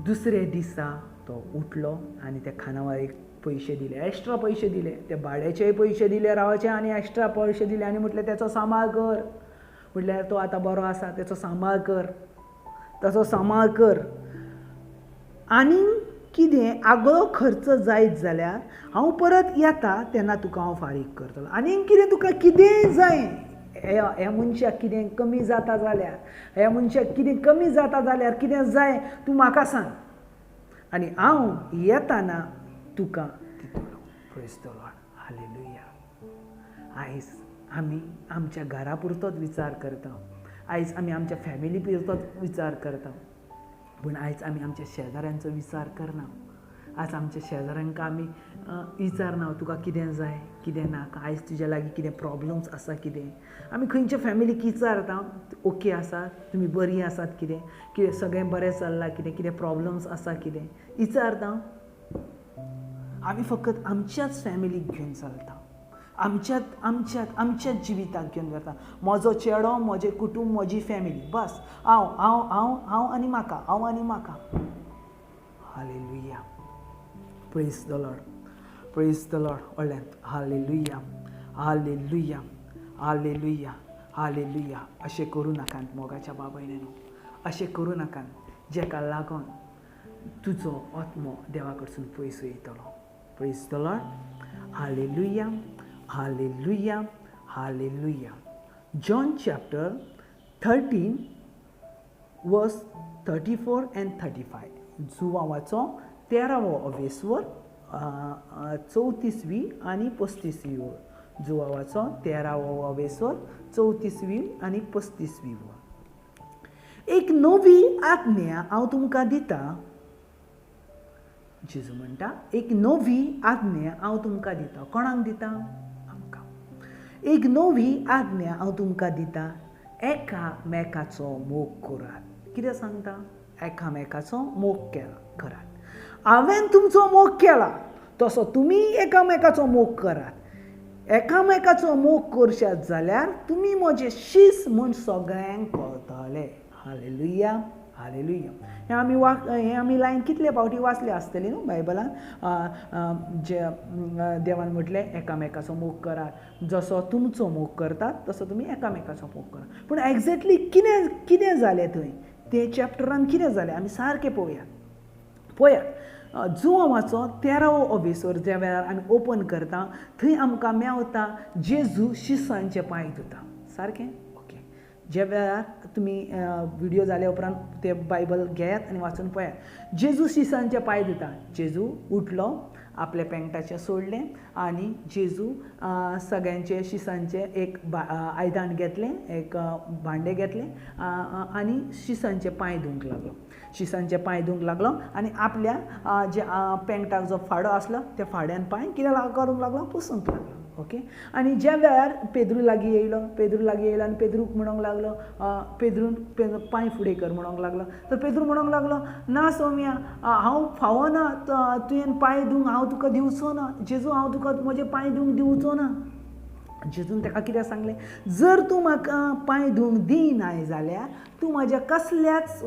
दुसऱ्या दिसा तो उठलो आनी त्या खानावळीक पयशे दिले, एक्स्ट्रा पयशे दिले, ते भाड्याचेय पयशे दिले रावचे आनी एक्स्ट्रा पयशे दिले आनी म्हटलें तेचो सांबाळ कर. म्हटल्यार तो आतां बरो आसा, तेचो सांबाळ कर, ताचो सांबाळ कर. आनी कितें आगळो खर्च जायत जाल्यार हांव परत येता तेन्ना तुका हांव फारीक करतलो. आनी कितें तुका कितेंय जाय, ह्या मनशाक कितें कमी जाता जाल्यार, ह्या मनशाक कितें कमी जाता जाल्यार कितें जाय तूं म्हाका सांग आनी हांव येताना तुका दितलो. Praise the Lord, hallelujah. आयज आमी आमच्या घरा पुरतोच विचार करता, आयज आमी आमच्या फॅमिली पुरतोच विचार करता, पूण आयज आमी आमच्या शेजाऱ्यांचो विचार करना. आज आमच्या शेजाऱ्यांक आमी विचारना तुका कितें जाय कितें ना, आयज तुज्या लागीं कितें प्रॉब्लम्स आसा कितें. आमी खंयच्या फॅमिलीक विचारता ओके आसा, तुमी बरीं आसात कितें, कितें सगळें बरें चल्लां कितें, कितें प्रॉब्लम्स आसा कितें विचारता. आमी फकत आमच्याच फॅमिलीक घेवन चलता, आमच्यात आमच्यात आमच्याच जिविताक घेवन वता. म्हजो चेडो, म्हजें कुटूंब, म्हजी फॅमिली, बस हांव हांव हांव हांव आनी म्हाका, हांव आनी म्हाका. Hallelujah, praise the Lord, praise the Lord. व्हडल्यान हालेलुया, हालेलुया, हालेलुया, हालेलुया. अशें करूं नाकात मोगाच्या बाबायनो, अशें करूं नाकात जेका लागून तुजो आत्मो देवा कडसून पयस वयतलो. Praise the Lord, hallelujah, hallelujah, hallelujah. John chapter 13 verse 34 and 35. जुवावाचो 13वो अवेस्वर 34वी आनी 35वी ओळ. जुवावाचो 13वो अवेस्वर 34वी आनी 35वी ओळ. एक नवी आज्ञा हांव तुमकां दिता. जेजू म्हणटा एक नवी आज्ञा हांव तुमकां दिता. कोणाक दिता? आमकां. एक नवी आज्ञा हांव तुमकां दिता, एकामेकाचो मोग करात. कितें सांगता? एकामेकाचो मोग करात. हांवें तुमचो मोग केला तसो तुमी एकामेकाचो मोग करात. एकामेकाचो मोग करशात जाल्यार तुमी म्हजे शीस म्हूण सगळ्यांक कळटले. Hallelujah, hallelujah. हें आमी हें आमी लायन कितले फावटी वाचले आसतली न्हू बायबलान. जे देवान म्हटलें एकामेकाचो मोग करात, जसो तुमचो मोग करतात तसो तुमी एकामेकाचो मोग करात. पूण एग्जॅक्टली कितें कितें जालें थंय ते चॅप्टरान कितें जालें आमी सारकें पळोवया. पळयात जुवांवाचो 13वो अवेसर ज्या वेळार आमी ओपन करता थंय आमकां मेवता जेजू शिसांचे पांय धुता. सारकें? ओके. ज्या वेळार तुमी विडियो जाल्या उपरांत ते बायबल घेयात आनी वाचून पळयात. जेजू शिसांचे पांय धुता. जेजू उठलो, आपल्या पेंटाचें सोडलें आनी जेजू सगळ्यांचे शिसांचें एक आयदन घेतलें, एक भांडें घेतलें आनी शिसांचे पांय धुवंक लागलो. शिसांचे पांय धुवंक लागलो आनी आपल्या जे पेंटाक जो फाडो आसलो त्या फाड्यान पांय कितें करूंक लागलो, पुसूंक लागलो. ओके. आनी ज्या वेळार पेद्रू लागीं येयलो, पेद्रू लागीं येयलो आनी पेद्रूक म्हणूंक लागलो, पेद्रून पांय फुडें कर म्हणूंक लागलो. तर पेद्रू म्हणूंक लागलो, ना सोम्या, हांव फावना तुवें पांय धुवंक, हांव तुका दिवचो ना. जेजू, हांव तुका म्हजे पांय धुवंक दिवचो ना. जेजून ताका कितें सांगलें, जर तूं म्हाका पांय धुवंक दिनाय जाल्यार तूं म्हाज्या कसल्याच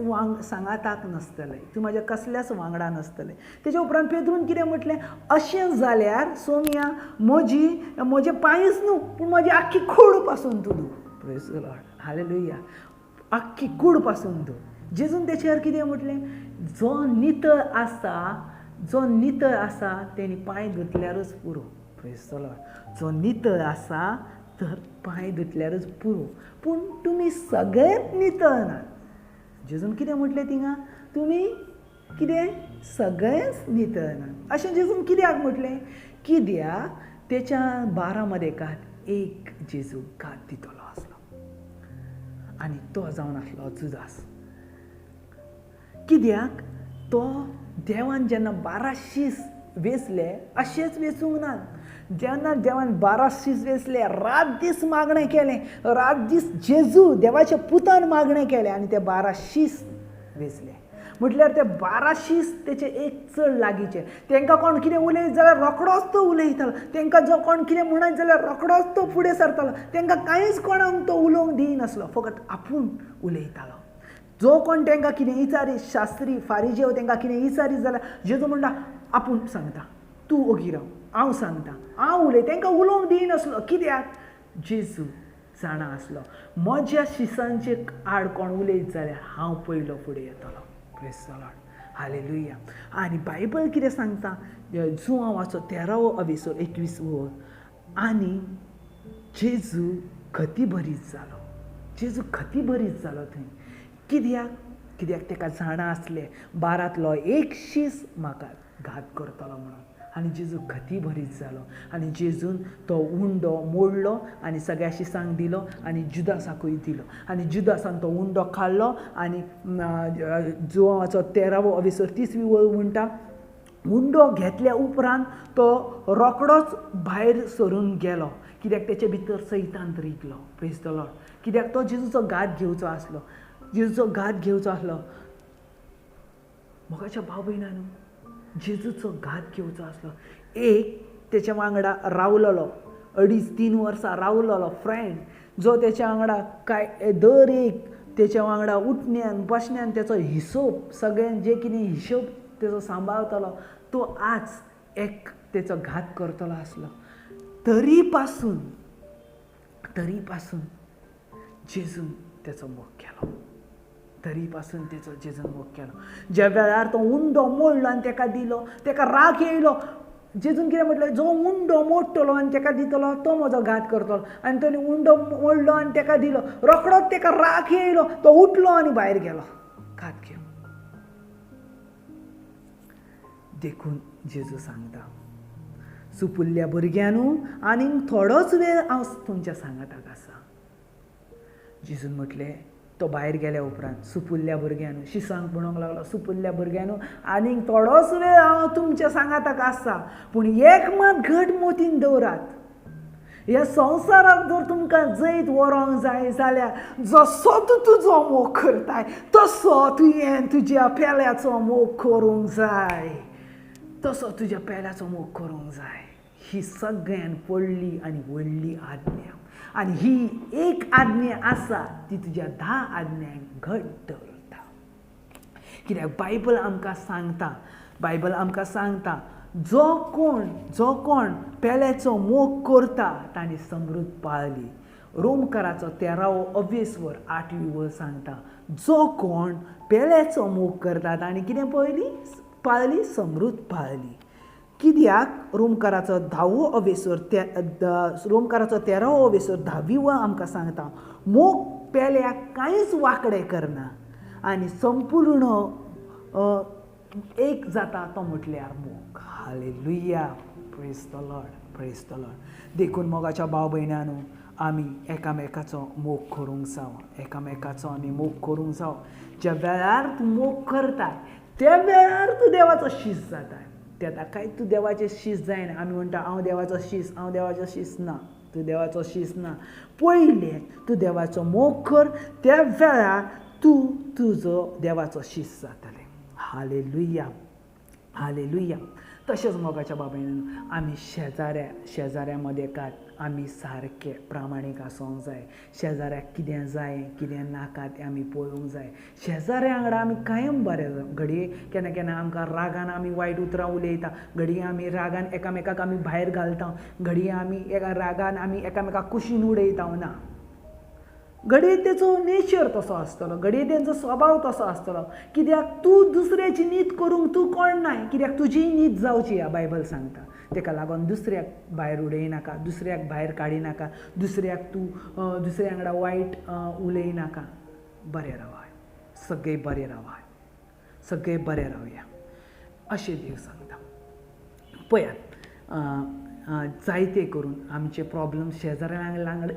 सांगाताक नासतलें, तूं म्हाज्या कसल्याच वांगडा नासतलें. तेच्या उपरांत पेद्रून कितें म्हटलें, अशें जाल्यार सोम्या म्हजी म्हजे पांयच न्हू पूण म्हजी आख्खी कूड पासून तूं धू. Praise the Lord, hallelujah. आख्खी कूड पासून धू. जेजून तेचेर कितें म्हटलें, जो नितळ आसा, जो नितळ आसा तेणी पांय धुतल्यारूच पुरो. Praise the Lord. जो नितळ आसा तर पांय धुतल्यारूच पुरो, पूण तुमी सगळेच नितळ नात. जेजून कितें म्हटलें थिंगा, तुमी कितें सगळेच नितळ नात. अशें जेजून कित्याक म्हटलें, कित्याक तेच्या 12 मदेकात एक जेजू घात दितलो आसलो आनी तो जावन आसलो जुदास. कित्याक तो देवान जेन्ना 12 शीस वेंचले अशेंच वेंचूंक नात. जेन्ना देवान 12 शीस वेंचले, रात दीस मागणें केलें, रात दीस जेजू देवाच्या पुतान मागणें केलें आनी ते 12 शीस वेंचले. म्हटल्यार ते 12 शीस तेचे एक चड लागींचे. तांकां कोण कितें उलयत जाल्यार रोखडोच तो उलयतालो, तांकां जो कोण कितें म्हणत जाल्यार रोखडोच तो फुडें सरतालो, तांकां कांयच कोणाक तो उलोवंक दिनासलो, फकत आपूण उलयतालो. जो कोण तांकां कितें विचारी, शास्त्री फारिजेव तांकां कितें विचारीत जाल्यार जेजू म्हणटा आपूण सांगता, तूं ओगी राव, हांव सांगता, हांव उलय. तांकां उलोवंक दिनासलो. कित्याक? जेजू जाणा आसलो म्हज्या शिसांचे आड कोण उलयत जाल्यार हांव पयलो फुडें येतलो. Praise the Lord, hallelujah. आनी बायबल कितें सांगता, जुआंवाचो 13वो अवेसोर 21 वोळ, आनी जेजू खतीभरीत जालो. जेजू खतीभरीत जालो थंय. कित्याक? कित्याक ताका जाणा आसलें 12तलो एक शीस म्हाका घात करतलो म्हणून. आनी जेजू खतीभरीत जालो आनी जेजून तो उंडो मोडलो आनी सगळ्या शिसांक दिलो आनी जुदासाकूय दिलो. आनी जुदासान तो उंडो खाल्लो. आनी जुआंवाचो 13वो अवेसोर 30वी वळ म्हणटा, उंडो घेतल्या उपरांत तो रोखडोच भायर सरून गेलो. कित्याक? तेचे भितर सैतान रिगलो. Praise the Lord. कित्याक? तो जेजूचो घात घेवचो आसलो, जेजूचो घात घेवचो आसलो. मोगाच्या भाव भयणांनो, जेजूचो घात घेवचो आसलो. एक तेच्या वांगडा रावलेलो, 2.5-3 वर्सां रावलेलो फ्रेंड, जो तेच्या वांगडा काय दर एक तेच्या वांगडा उठण्यान बसण्यान तेचो हिशोब, सगळ्यान जे कितें हिशोब तेचो सांबाळतलो, तो आज एक तेचो घात करतलो आसलो. तरी पासून जेजून तेचो मोग केलो. तरी पासून तेचो जेजून मोग केलो. ज्या वेळार तो उंडो मोडलो आनी तेका दिलो, तेका राग येयलो. जेजून कितें म्हटलें, जो उंडो मोडटलो आनी तेका दितलो तो म्हजो घात करतलो. आनी तो उंडो मोडलो आनी तेका दिलो, रोखडोच तेका राग येयलो, तो उठलो आनी भायर गेलो घात घेवन. देखून जेजू सांगता, सुपुल्ल्या भुरग्यांनू, आनीक थोडोच वेळ हांव तुमच्या सांगाताक आसा. जेजून म्हटलें, तो भायर गेल्या उपरांत, सुपुल्ल्या भुरग्यांनू, शिसांक म्हणूंक लागलो, सुपुल्ल्या भुरग्यांनू, आनीक थोडोच वेळ हांव तुमच्या सांगाताक आसा, पूण एक मात घट मोतीन दवरात, ह्या संवसाराक जर तुमकां जैत व्हरोंक जाय जाल्यार जसो तूं तुजो मोग करताय तसो तुवें तुज्या पेल्याचो मोग करूंक जाय, तसो तुज्या पेल्याचो मोग करूंक जाय. ही सगळ्यान पडली आनी व्हडली आज्ञा. आनी ही एक आज्ञा आसा ती तुज्या 10 आज्ञांक घट दवरता. कित्याक बायबल आमकां सांगता, बायबल आमकां सांगता, जो कोण पेल्याचो मोग करता ताणें समृद्ध पाळली. रोमकाराचो 13वो अवेसवर 8वी वळ सांगता, जो कोण पेल्याचो मोग करता ताणें कितें पळयली पाळली, समृद्ध पाळली. कित्याक? रोमकाराचो 10वो अवेसर, रोमकाराचो 13वो अवेसर 10वी वळ आमकां सांगता, मोग पेल्याक कांयच वांकडें करना आनी संपूर्ण एक जाता तो म्हटल्यार मोग. Hallelujah, praise the Lord, praise the Lord. देखून मोगाच्या भाव भयणांनो, आमी एकामेकाचो मोग करूंक जावो, एकामेकाचो आमी मोग करूंक जावो. ज्या वेळार तूं मोग करताय त्या वेळार तूं देवाचो शीस जाताय. त्या कांय तूं देवाचें शीस जायना. आमी म्हणटा हांव देवाचो शीस, हांव देवाचो शीस. ना, तूं देवाचो शीस ना. पयलें तूं देवाचो मोग कर, त्या वेळार तूं तुजो देवाचो शीस जातलें. Hallelujah, hallelujah. तशेंच मोगाच्या बाबायन, आमी शेजाऱ्या मदें कात आमी सारके प्रामाणीक आसूंक जाय. शेजाऱ्याक कितें जाय कितें नाका तें आमी पळोवंक जाय. शेजाऱ्या वांगडा आमी कायम बरें. घडये केन्ना केन्ना आमकां रागान आमी वायट उतरां उलयता, घडये आमी रागान एकामेकाक आमी भायर घालता, घडये आमी एका रागान आमी एकामेकाक कुशीन उडयता. ना, घडये तेचो नेचर तसो आसतलो, घडये तेंचो स्वभाव तसो आसतलो. कित्याक तूं दुसऱ्याची नीत करूंक तूं कोण नाय, कित्याक तुजीय नीत जावची ह्या बायबल सांगता. तेका लागून दुसऱ्याक भायर उडयनाका, दुसऱ्याक भायर काडिनाका, दुसऱ्याक तूं दुसऱ्या वांगडा वायट उलयनाका. बरें रावाय, सगळे बरें रावाय, सगळे बरें रावया अशें देव सांगता. पळयात, जायते करून आमचे प्रॉब्लम शेजाऱ्या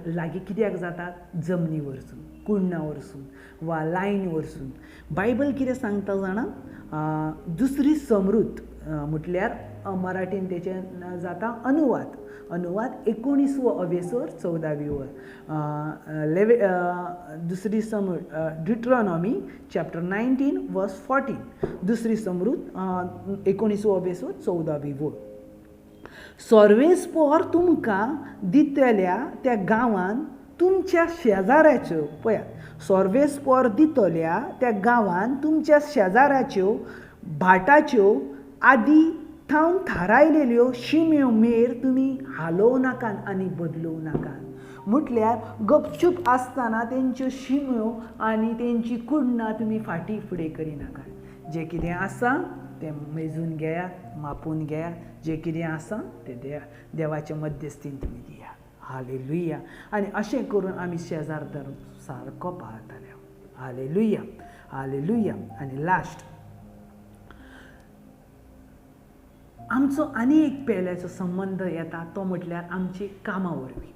लागीं कित्याक जातात? जमनी वरसून, कुंडा वरसून वा लायन वरसून. बायबल कितें सांगता जाणा? दुसरी समृद्ध म्हटल्यार मराठीन तेचें जाता अनुवाद. अनुवाद 19वो अवेसर 14वी वळ. दुसरी समृ ड्युट्रोनॉमी चॅप्टर 19 वर्स 14. दुसरी समृत 19वो अवेसर 14वी वळ. सर्वेस्पोर तुमकां दितल्या त्या गांवान तुमच्या शेजाऱ्याच्यो, पळयात, सर्वेस्पोर दितल्या त्या गांवान तुमच्या शेजाऱ्याच्यो भाटाच्यो आदी थावन थारायलेल्यो शिम्यो मेर तुमी हालोवं नाकात आनी बदलूं नाकात. म्हटल्यार गपचूप आसतना तेंच्यो शिम्यो आनी तेंची कुडणां तुमी फाटीं फुडें करिनाकात. जें कितें आसा तें मेजून घेयात, मापून घेयात, जें कितें आसा तें देवाचे मध्यस्थीन तुमी दियात. हालेलुया. आनी अशें करून आमी शेजार धर्म सारको पाळताले. Hallelujah, hallelujah. आनी लास्ट, आमचो आनी एक पेल्याचो संबंद येता तो म्हटल्यार आमची कामां वरवीं.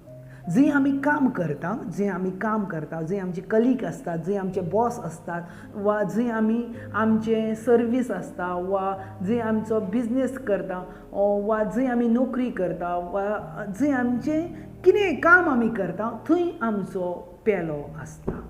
जंय आमी काम करता, जंय आमी काम करता, जंय आमचे कलीग आसतात, जंय आमचे बॉस आसतात, वा जंय आमी आमचे सर्वीस आसता, वा जंय आमचो बिजनेस करता, वा जंय आमी नोकरी करता, वा जंय आमचें कितें काम आमी करता, थंय आमचो पेलो आसता.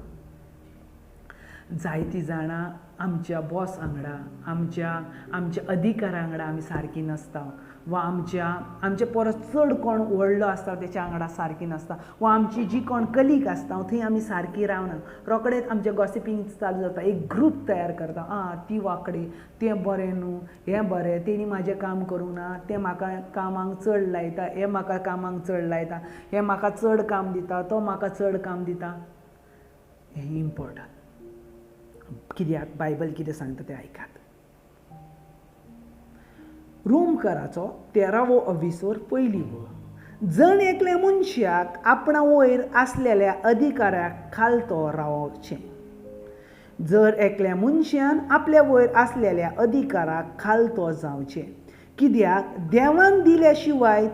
जायतीं जाणां आमच्या बॉस वांगडा, आमच्या आमच्या अधिकारा वांगडा आमी सारकी नासता, वा आमच्या आमचे परस चड कोण व्हडलो आसता तेच्या वांगडा सारकी नासता, वा आमची जी कोण कलीग आसता थंय आमी सारकी रावना. रोखडेच आमचें गॉसिपींग चालू जाता, एक ग्रूप तयार करता. आं, ती वांकडी, तें बरें न्हू, हें बरें, तेणी म्हाजें काम करूंक ना, तें म्हाका कामाक चड लायता, हें म्हाका कामाक चड लायता, हें म्हाका चड काम दिता, तो म्हाका चड काम दिता. हें इम्पोर्टंट कित्याक बायबल कितें सांगता तें आयकात. रोमकराचो 13वो अविसोर पयली वळ. जण एकल्या मनशाक आपणा वयर आसलेल्या अधिकाऱ्याक खालतो रावचें. जर एकल्या मनशान आपल्या वयर आसलेल्या अधिकाराक खालतो जावचें, कित्याक देवान दिल्या शिवाय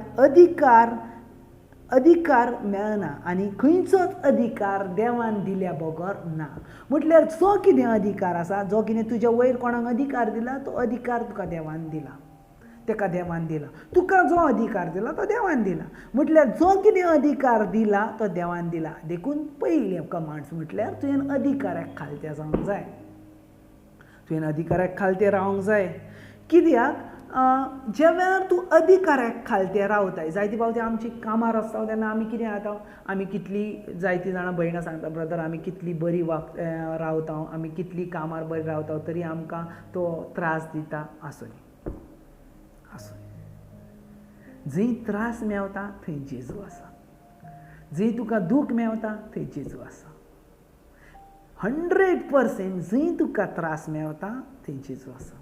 अधिकार मेळना आनी खंयचोच अधिकार देवान दिल्या बगर ना. म्हटल्यार जो कितें अधिकार आसा, जो कितें तुज्या वयर कोणाक अधिकार दिला, तो अधिकार तुका देवान दिला, तेका देवान दिला. तुका जो अधिकार दिला तो देवान दिला. म्हटल्यार जो कितें अधिकार दिला तो देवान दिला. देखून पयलें कमांड्स म्हटल्यार तुवें अधिकाऱ्याक खालतें जावंक जाय, तुवें अधिकाऱ्याक खालतें रावंक जाय. कित्याक ज्या वेळार तूं अधिकाऱ्याक खालतें रावताय, जायते फावटी आमची कामार आसता तेन्ना आमी कितें जाता, आमी कितली जायतीं जाणां भयणां सांगता, ब्रदर आमी कितली बरी रावता, आमी कितली कामार बरी रावता, तरी आमकां तो त्रास दिता. आसूं आसूं, जंय त्रास मेवता थंय जेजू आसा, जंय तुका दूख मेवता थंय जेजू आसा. 100% जंय तुका त्रास मेवता थंय जेजू आसा.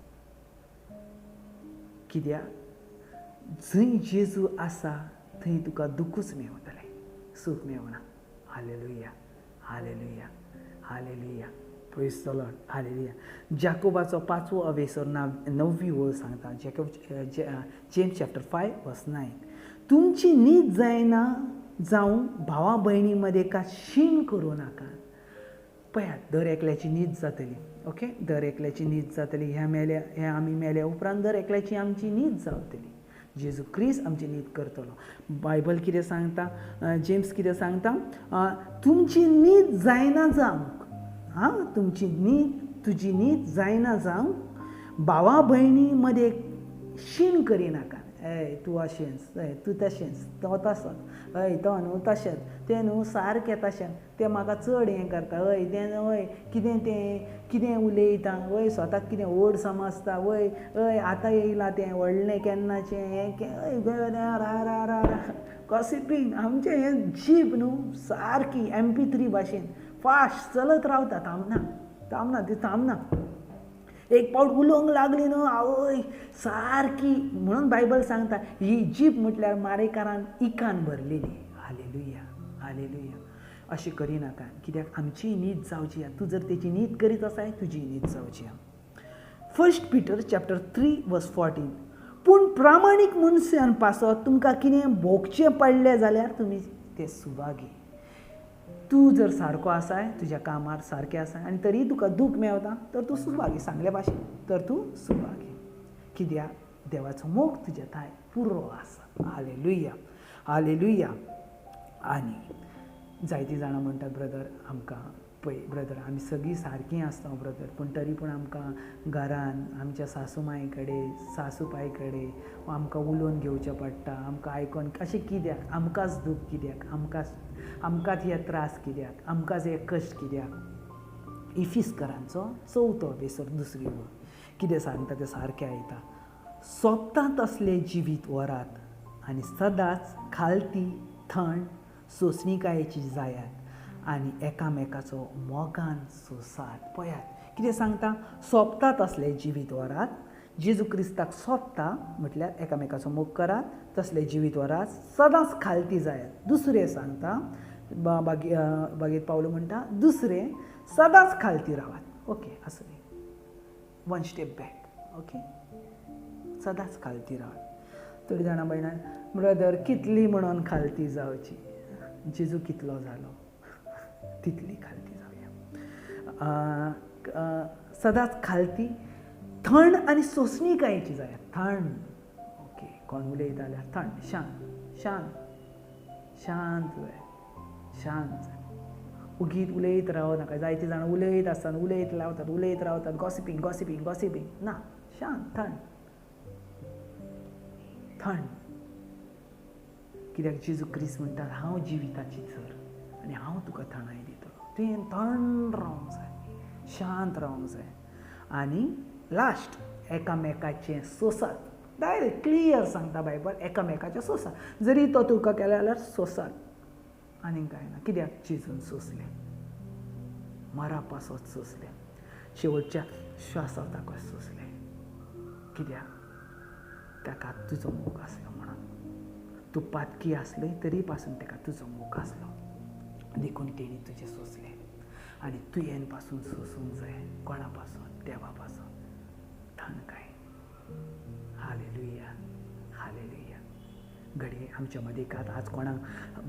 कित्याक जंय जेजू आसा थंय तुका दुखूच मेवतलें, सूख मेवना. Hallelujah, hallelujah, hallelujah, praise the Lord, hallelujah. जाकोबाचो 5वो अवेसर 9वी वळ सांगता, Jacob James chapter 5 verse 9. तुमची नीत जायना जावं भावा भयणी मदें का शीण करूं नाका. पळयात, दर एकल्याची नीत जातली. ओके, दर एकल्याची नीत जातली. ह्या मेल्या, ह्या आमी मेल्या उपरांत दर एकल्याची आमची नीत जावतली. जेजू क्रिस्त आमची नीत करतलो. बायबल कितें सांगता, जेम्स कितें सांगता, तुमची नीत जायना जावंक, हां, तुमची नीत, तुजी नीत जायना जावंक भावा भयणी मदें शीण करिनाका. ए तूं अशेंच, ए तूं तशेंच, तो तसोच, हय तो न्हू तशेंच, तें न्हू सारकें तशेंच, तें म्हाका चड हें करता, हय तें हय कितें तें कितें उलयता, हय स्वताक कितें व्हड समजता, वय हय आतां येयलां तें व्हडलें केन्नाचें हें हय रा रा रा रा गॉसिपींग. आमचें हें जीब न्हू सारकी MP3 भाशेन फास्ट चलत रावता, थांबना थांबना, ती थांबना. एक पावट उलोवंक लागली न्हू आवय सारकी. म्हणून बायबल सांगता ही जीब म्हटल्यार मारेकारान इकान भरलेली. Hallelujah, hallelujah. अशें करिनाका, कित्याक आमची नीत जावची. तूं जर तेची नीत करीत आसाय, तुजी नीत जावची. 1 Peter chapter 3 verse 14. पूण प्रामाणीक मनशान पासत तुमकां कितें भोगचें पडलें जाल्यार तुमी ते सुभागी. तूं जर सारको आसाय, तुज्या कामार सारकें आसाय आनी तरी तुका दूख मेवता, तर तूं सुभागी. सांगले भाशेन तर तूं सुभागी. कित्याक देवाचो मोग तुज्या थांय पुरो आसा. Hallelujah, hallelujah. आनी जायतीं जाणां म्हणटात ब्रदर आमकां पळय ब्रदर आमी सगळीं सारकीं आसता ब्रदर, पूण तरी पूण आमकां घरान आमच्या सासू मांय कडेन सासू पाय कडेन आमकां उलोवन घेवचें पडटा, आमकां आयकोन अशें कित्याक, आमकांच दूख कित्याक, आमकांच हे त्रास कित्याक, आमकांच हे कश्ट कित्याक. इफिस्करांचो चवथो बेसर दुसरी वळ कितें सांगता तें सारकें आयता. सोंपता तसलें जिवीत व्हरात आनी सदांच खालती थंड सोंसणीकायेची जायात आनी एकामेकाचो मोगान सोंसात. पळयात कितें सांगता, सोंपता तसलें जिवीत व्हरात, जेजू क्रिस्ताक सोंपता म्हटल्यार एकामेकाचो मोग करात, तसलें जिवीत व्हरात, सदांच खालती जायात. दुसरें सांगता बागेत पावलो म्हणटा दुसरें सदांच खालती रावात. ओके, आसूं दी, वन स्टेप बॅक. ओके, सदांच खालती रावात. थोडीं जाणां भयणां ब्रदर कितली म्हणून खालती जावची, जेजू कितलो जालो तितली खालती जावया. सदांच खालती थंड आनी सोंसणीकायेची जाया. थंड, ओके, कोण उलयता जाल्यार थंड, शांत शांत शांत जाय, शांत जाय. उगीत उलयत रावो नाका. जायतीं जाणां उलयत आसतात, उलयत रावतात, उलयत रावतात, गॉसिपींग गॉसिपींग गॉसिपींग. ना, शांत, थंड थंड. कित्याक जेजू क्रिस्त म्हणटा हांव जिविताची झर आनी हांव तुका थंडाय दितलो. तुवें थंड रावंक जाय, शांत रावंक जाय. आनी लास्ट एकामेकाचें सोंसात. डायरेक्ट क्लियर सांगता बायबल, एकामेकाचें सोंसात. जरी तो तुका केल्या जाल्यार सोंसात, आनीक कांय ना. कित्याक जेजून सोंसलें, मरा पासत सोंसलें, शेवटच्या श्वासा ताका सोंसलें. कित्याक ताका तुजो मोग आसलो म्हणून. तूं पातकी आसली तरी पासून ताका तुजो मोग आसलो, देखून तेणी तुजें सोंसलें. आनी तुवें पासून सोंसूंक जाय. कोणा पासून? देवा पासून. थंडकाय. Hallelujah, hallelujah. घडये आमच्या मदीं एकाद आज कोणाक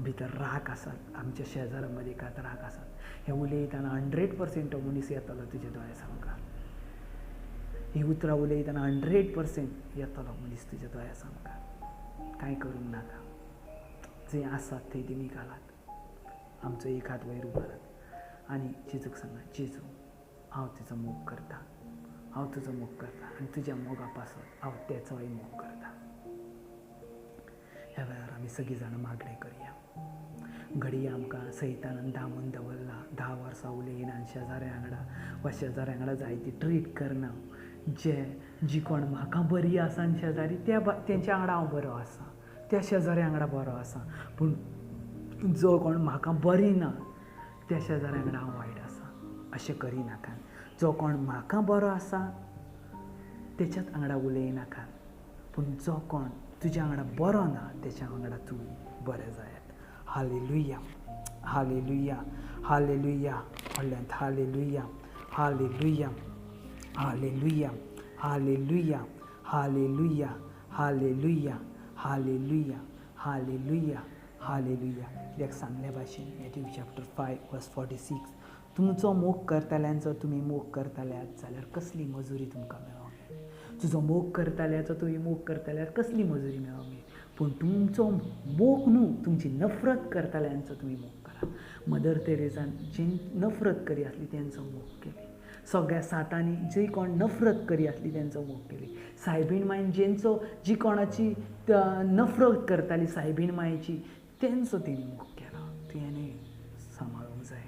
भितर राग आसात, आमच्या शेजारा मदीं एकाद राग आसात, हें उलयतना 100% तो मनीस येतलो तुज्या दोळ्या सामकार. ही उतरां उलयतना 100% येतलो मनीस तुज्या दोळ्या सामकार. कांय करूंक नाका, जंय आसात थंय तुमी घालात, आमचो एक हात वयर उबारात आनी जेजूक सांगात, जेजू हांव तुजो मोग करता, हांव तुजो मोग करता आनी तुज्या मोगा पासत हांव तेचोय मोग करता. ह्या वेळार आमी सगळीं जाणां मागणें करया. घडये आमकां सैतानान दामून दवरला, 10 वर्सां उलयना शेजाऱ्या वांगडा वा शेजाऱ्या वांगडा जायती ट्रीट करना, जे जी कोण म्हाका बरी आसा आनी शेजारी त्या तेंच्या वांगडा हांव बरो आसा, त्या शेजाऱ्या वांगडा बरो आसा, पूण जो कोण म्हाका बरी ना त्या शेजाऱ्या वांगडा हांव वायट आसा. अशें करिनाका. जो कोण म्हाका बरो आसा तेच्याच वांगडा उलयनाका, पूण जो कोण तुज्या वांगडा बरो ना तेच्या वांगडा तूं बरें जायात. Hallelujah, hallelujah, hallelujah. व्हडल्यान hallelujah, hallelujah, hallelujah, hallelujah, hallelujah, hallelujah, hallelujah, hallelujah, hallelujah. कित्याक सांगल्या भाशेन मॅथ्यू चॅप्टर 5 वर्स 46, तुमचो मोग करतल्यांचो तुमी मोग करतल्यात जाल्यार कसली मजुरी तुमकां मेळोंक? तुजो मोग करतल्याचो तुमी मोग करतल्यार कसली मजुरी मेळोंक? पूण तुमचो मोग न्हू, तुमची नफरत करतल्यांचो तुमी मोग करा. मदर तेरेजान जी नफरत करी आसली तेंचो मोग केली. सगळ्या सातांनी जी कोण नफरत करी आसली तेंचो मोग केली. सायबीण मायन जेंचो जी कोणाची नफरत करताली सायबीण मायची तेंचो तेणी मोग केला. तुवें सांबाळूंक जाय.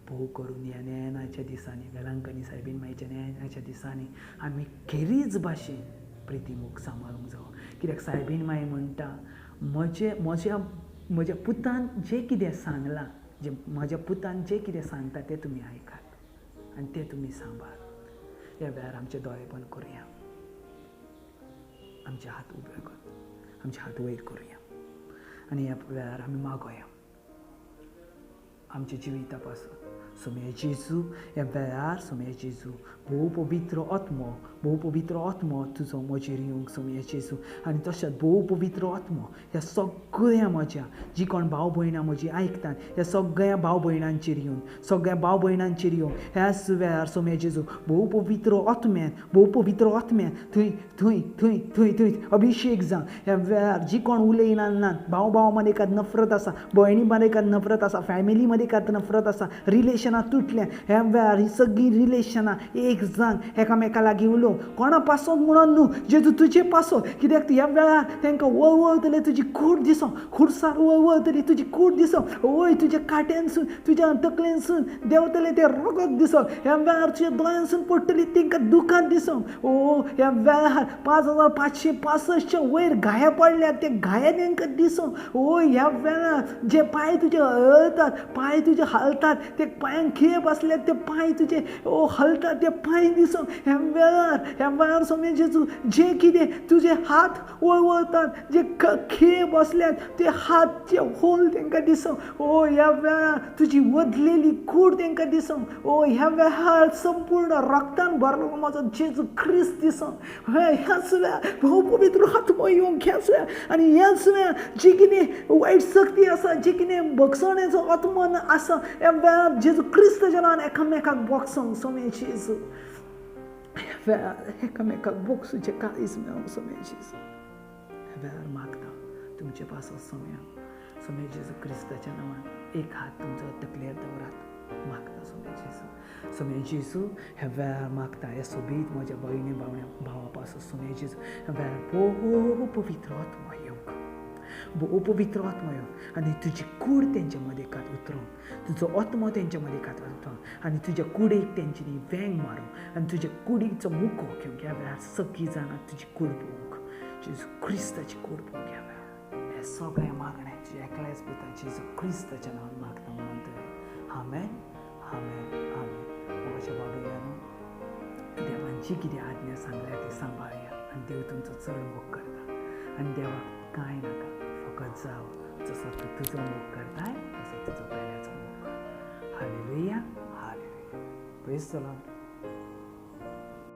भोव करून ह्या न्यायनाच्या दिसांनी, वेलांकनी सायबीण मायच्या न्यायनाच्या दिसांनी आमी खेरीज भाशेन प्रिती मोग सांबाळूंक जावो. कित्याक सायबीण माय म्हणटा, म्हजे म्हज्या म्हज्या पुतान जें कितें सांगलां, जें म्हज्या पुतान जें कितें सांगता तें तुमी आयकात आनी तें तुमी सांबाळ. ह्या वेळार आमचे दोळे बंद करुया, आमचे हात उबे कर, आमचे हात वयर करुया आनी ह्या वेळार आमी मागोया आमच्या जिविता पासून सोम्या जेजू ह्या वेळार सोम्या जेजू भोव पवित्र आत्मो, भोव पवित्र आत्मो तुजो म्हजेर येवंक सोम्या जेजू. आनी तशेंच भोव पवित्र आत्मो ह्या सगळ्या म्हज्या जी कोण भाव भयणां म्हजी आयकतात ह्या सगळ्या भाव भयणांचेर येवन, सगळ्या भाव भयणांचेर येवन ह्याच वेळार सोम्या जेजू भोव पवित्र आत्म्यान, भोव पवित्र आत्म्यान थंय थंय थंय थंय थंय अभिशेक जावं. ह्या वेळार जी कोण उलयना ना, भाव भाव मदें एकाद नफरत आसा, भयणी मदें एकाद नफरत आसा, फॅमिली मदें एकाद नफरत आसा, रिलेशनां तुटल्या, ह्या वेळार ही सगळीं रिलेशनां एक जावन एकामेका लागीं उलोवंक कोणा पासत म्हणून न्हू जेजू तुजे पासत, कित्याक ह्या वेळार तांकां वळवळतले तुजी कूड दिसो, खुर्सार वळवळतली तुजी कूड दिसो, वय तुज्या काट्यानसून तुज्या तकलेनसून देंवतले ते रगत दिसो, ह्या वेळार तुज्या दोळ्यांसून पडटली तांकां दुखांत दिसो. ओ ह्या वेळार 5565 वयर घाया पडल्यात ते घाया तांकां दिसो. ओ ह्या वेळार जे पांय तुजे हलतात, पांय तुजे हालतात, ते पांयांक खिळे बसल्यात ते पांय तुजे ओ हलतात ते पांय दिसो. ह्या वेळार, ह्या वेळार सोम्या जेजू जे कितें तुजे हात वळवळतात, जे खिळे बसल्यात ते हात जे होल तांकां दिसो. ओ ह्या वेळार तुजी वदलेली कूड तांकां दिसो. ओ ह्या वेळार संपूर्ण रक्तान भरलो म्हजो जेजू क्रिस्त दिसो. ह्याच वेळार भोव पवित्र आत्मो येवंक ह्याच वेळार आनी ह्याच वेळार जी कितें वायट शक्ती आसा, जी कितें भगसणेचो आत्मो आसा, ह्या वेळार जेजू क्रिस्ताच्या नांवान एकामेकाक भोगसोंक सोम्या जेजू, वेळार एकामेकाक भोगसूचें काळीज मेळोंक सोम्या जेजू. ह्या वेळार मागता तुमचे पासत सोम्या, सोम्या जेजू क्रिस्ताच्या नांवान एक हात तुमचो तकलेर दवरात, मागता सोम्या जेजू. सोम्या जेजू ह्या वेळार मागता हे सोबीत म्हज्या भयणी भावण्या भावा पासत सोम्या जेजू ह्या वेळार भोव पवित्र आत्मो येवंक, भोव पवित्र आत्मो येवंक आनी तुजी कूड तेंच्या मदें कात उतरोंक, तुजो आत्मो तेंच्या मदें कात उतरोंक आनी तुज्या कुडीक तेंच्यांनी वेंग मारूंक आनी तुज्या कुडीचो मुखो घेवंक. ह्या वेळार सगळीं जाणां तुजी कूड पळोवंक, जेजू क्रिस्ताची कूड पळोवंक. ह्या वेळार हे सगळें मागणें तुज्या एकल्याच पुता जेजू क्रिस्ताच्या नांवान मागता म्हणून तुवें आमेन, आमेन, आमेन. म्हज्या बाबुल्यानो, देवान जी कितें आज्ञा सांगल्या ती सांबाळया आनी देव तुमचो चड मोग करता आनी देवाक कांय नाका, फकत जाव जसो तूं तुजो मोग करताय तसो तुजो पेल्याचो मोग कर. Hallelujah, hallelujah. Praise the Lord.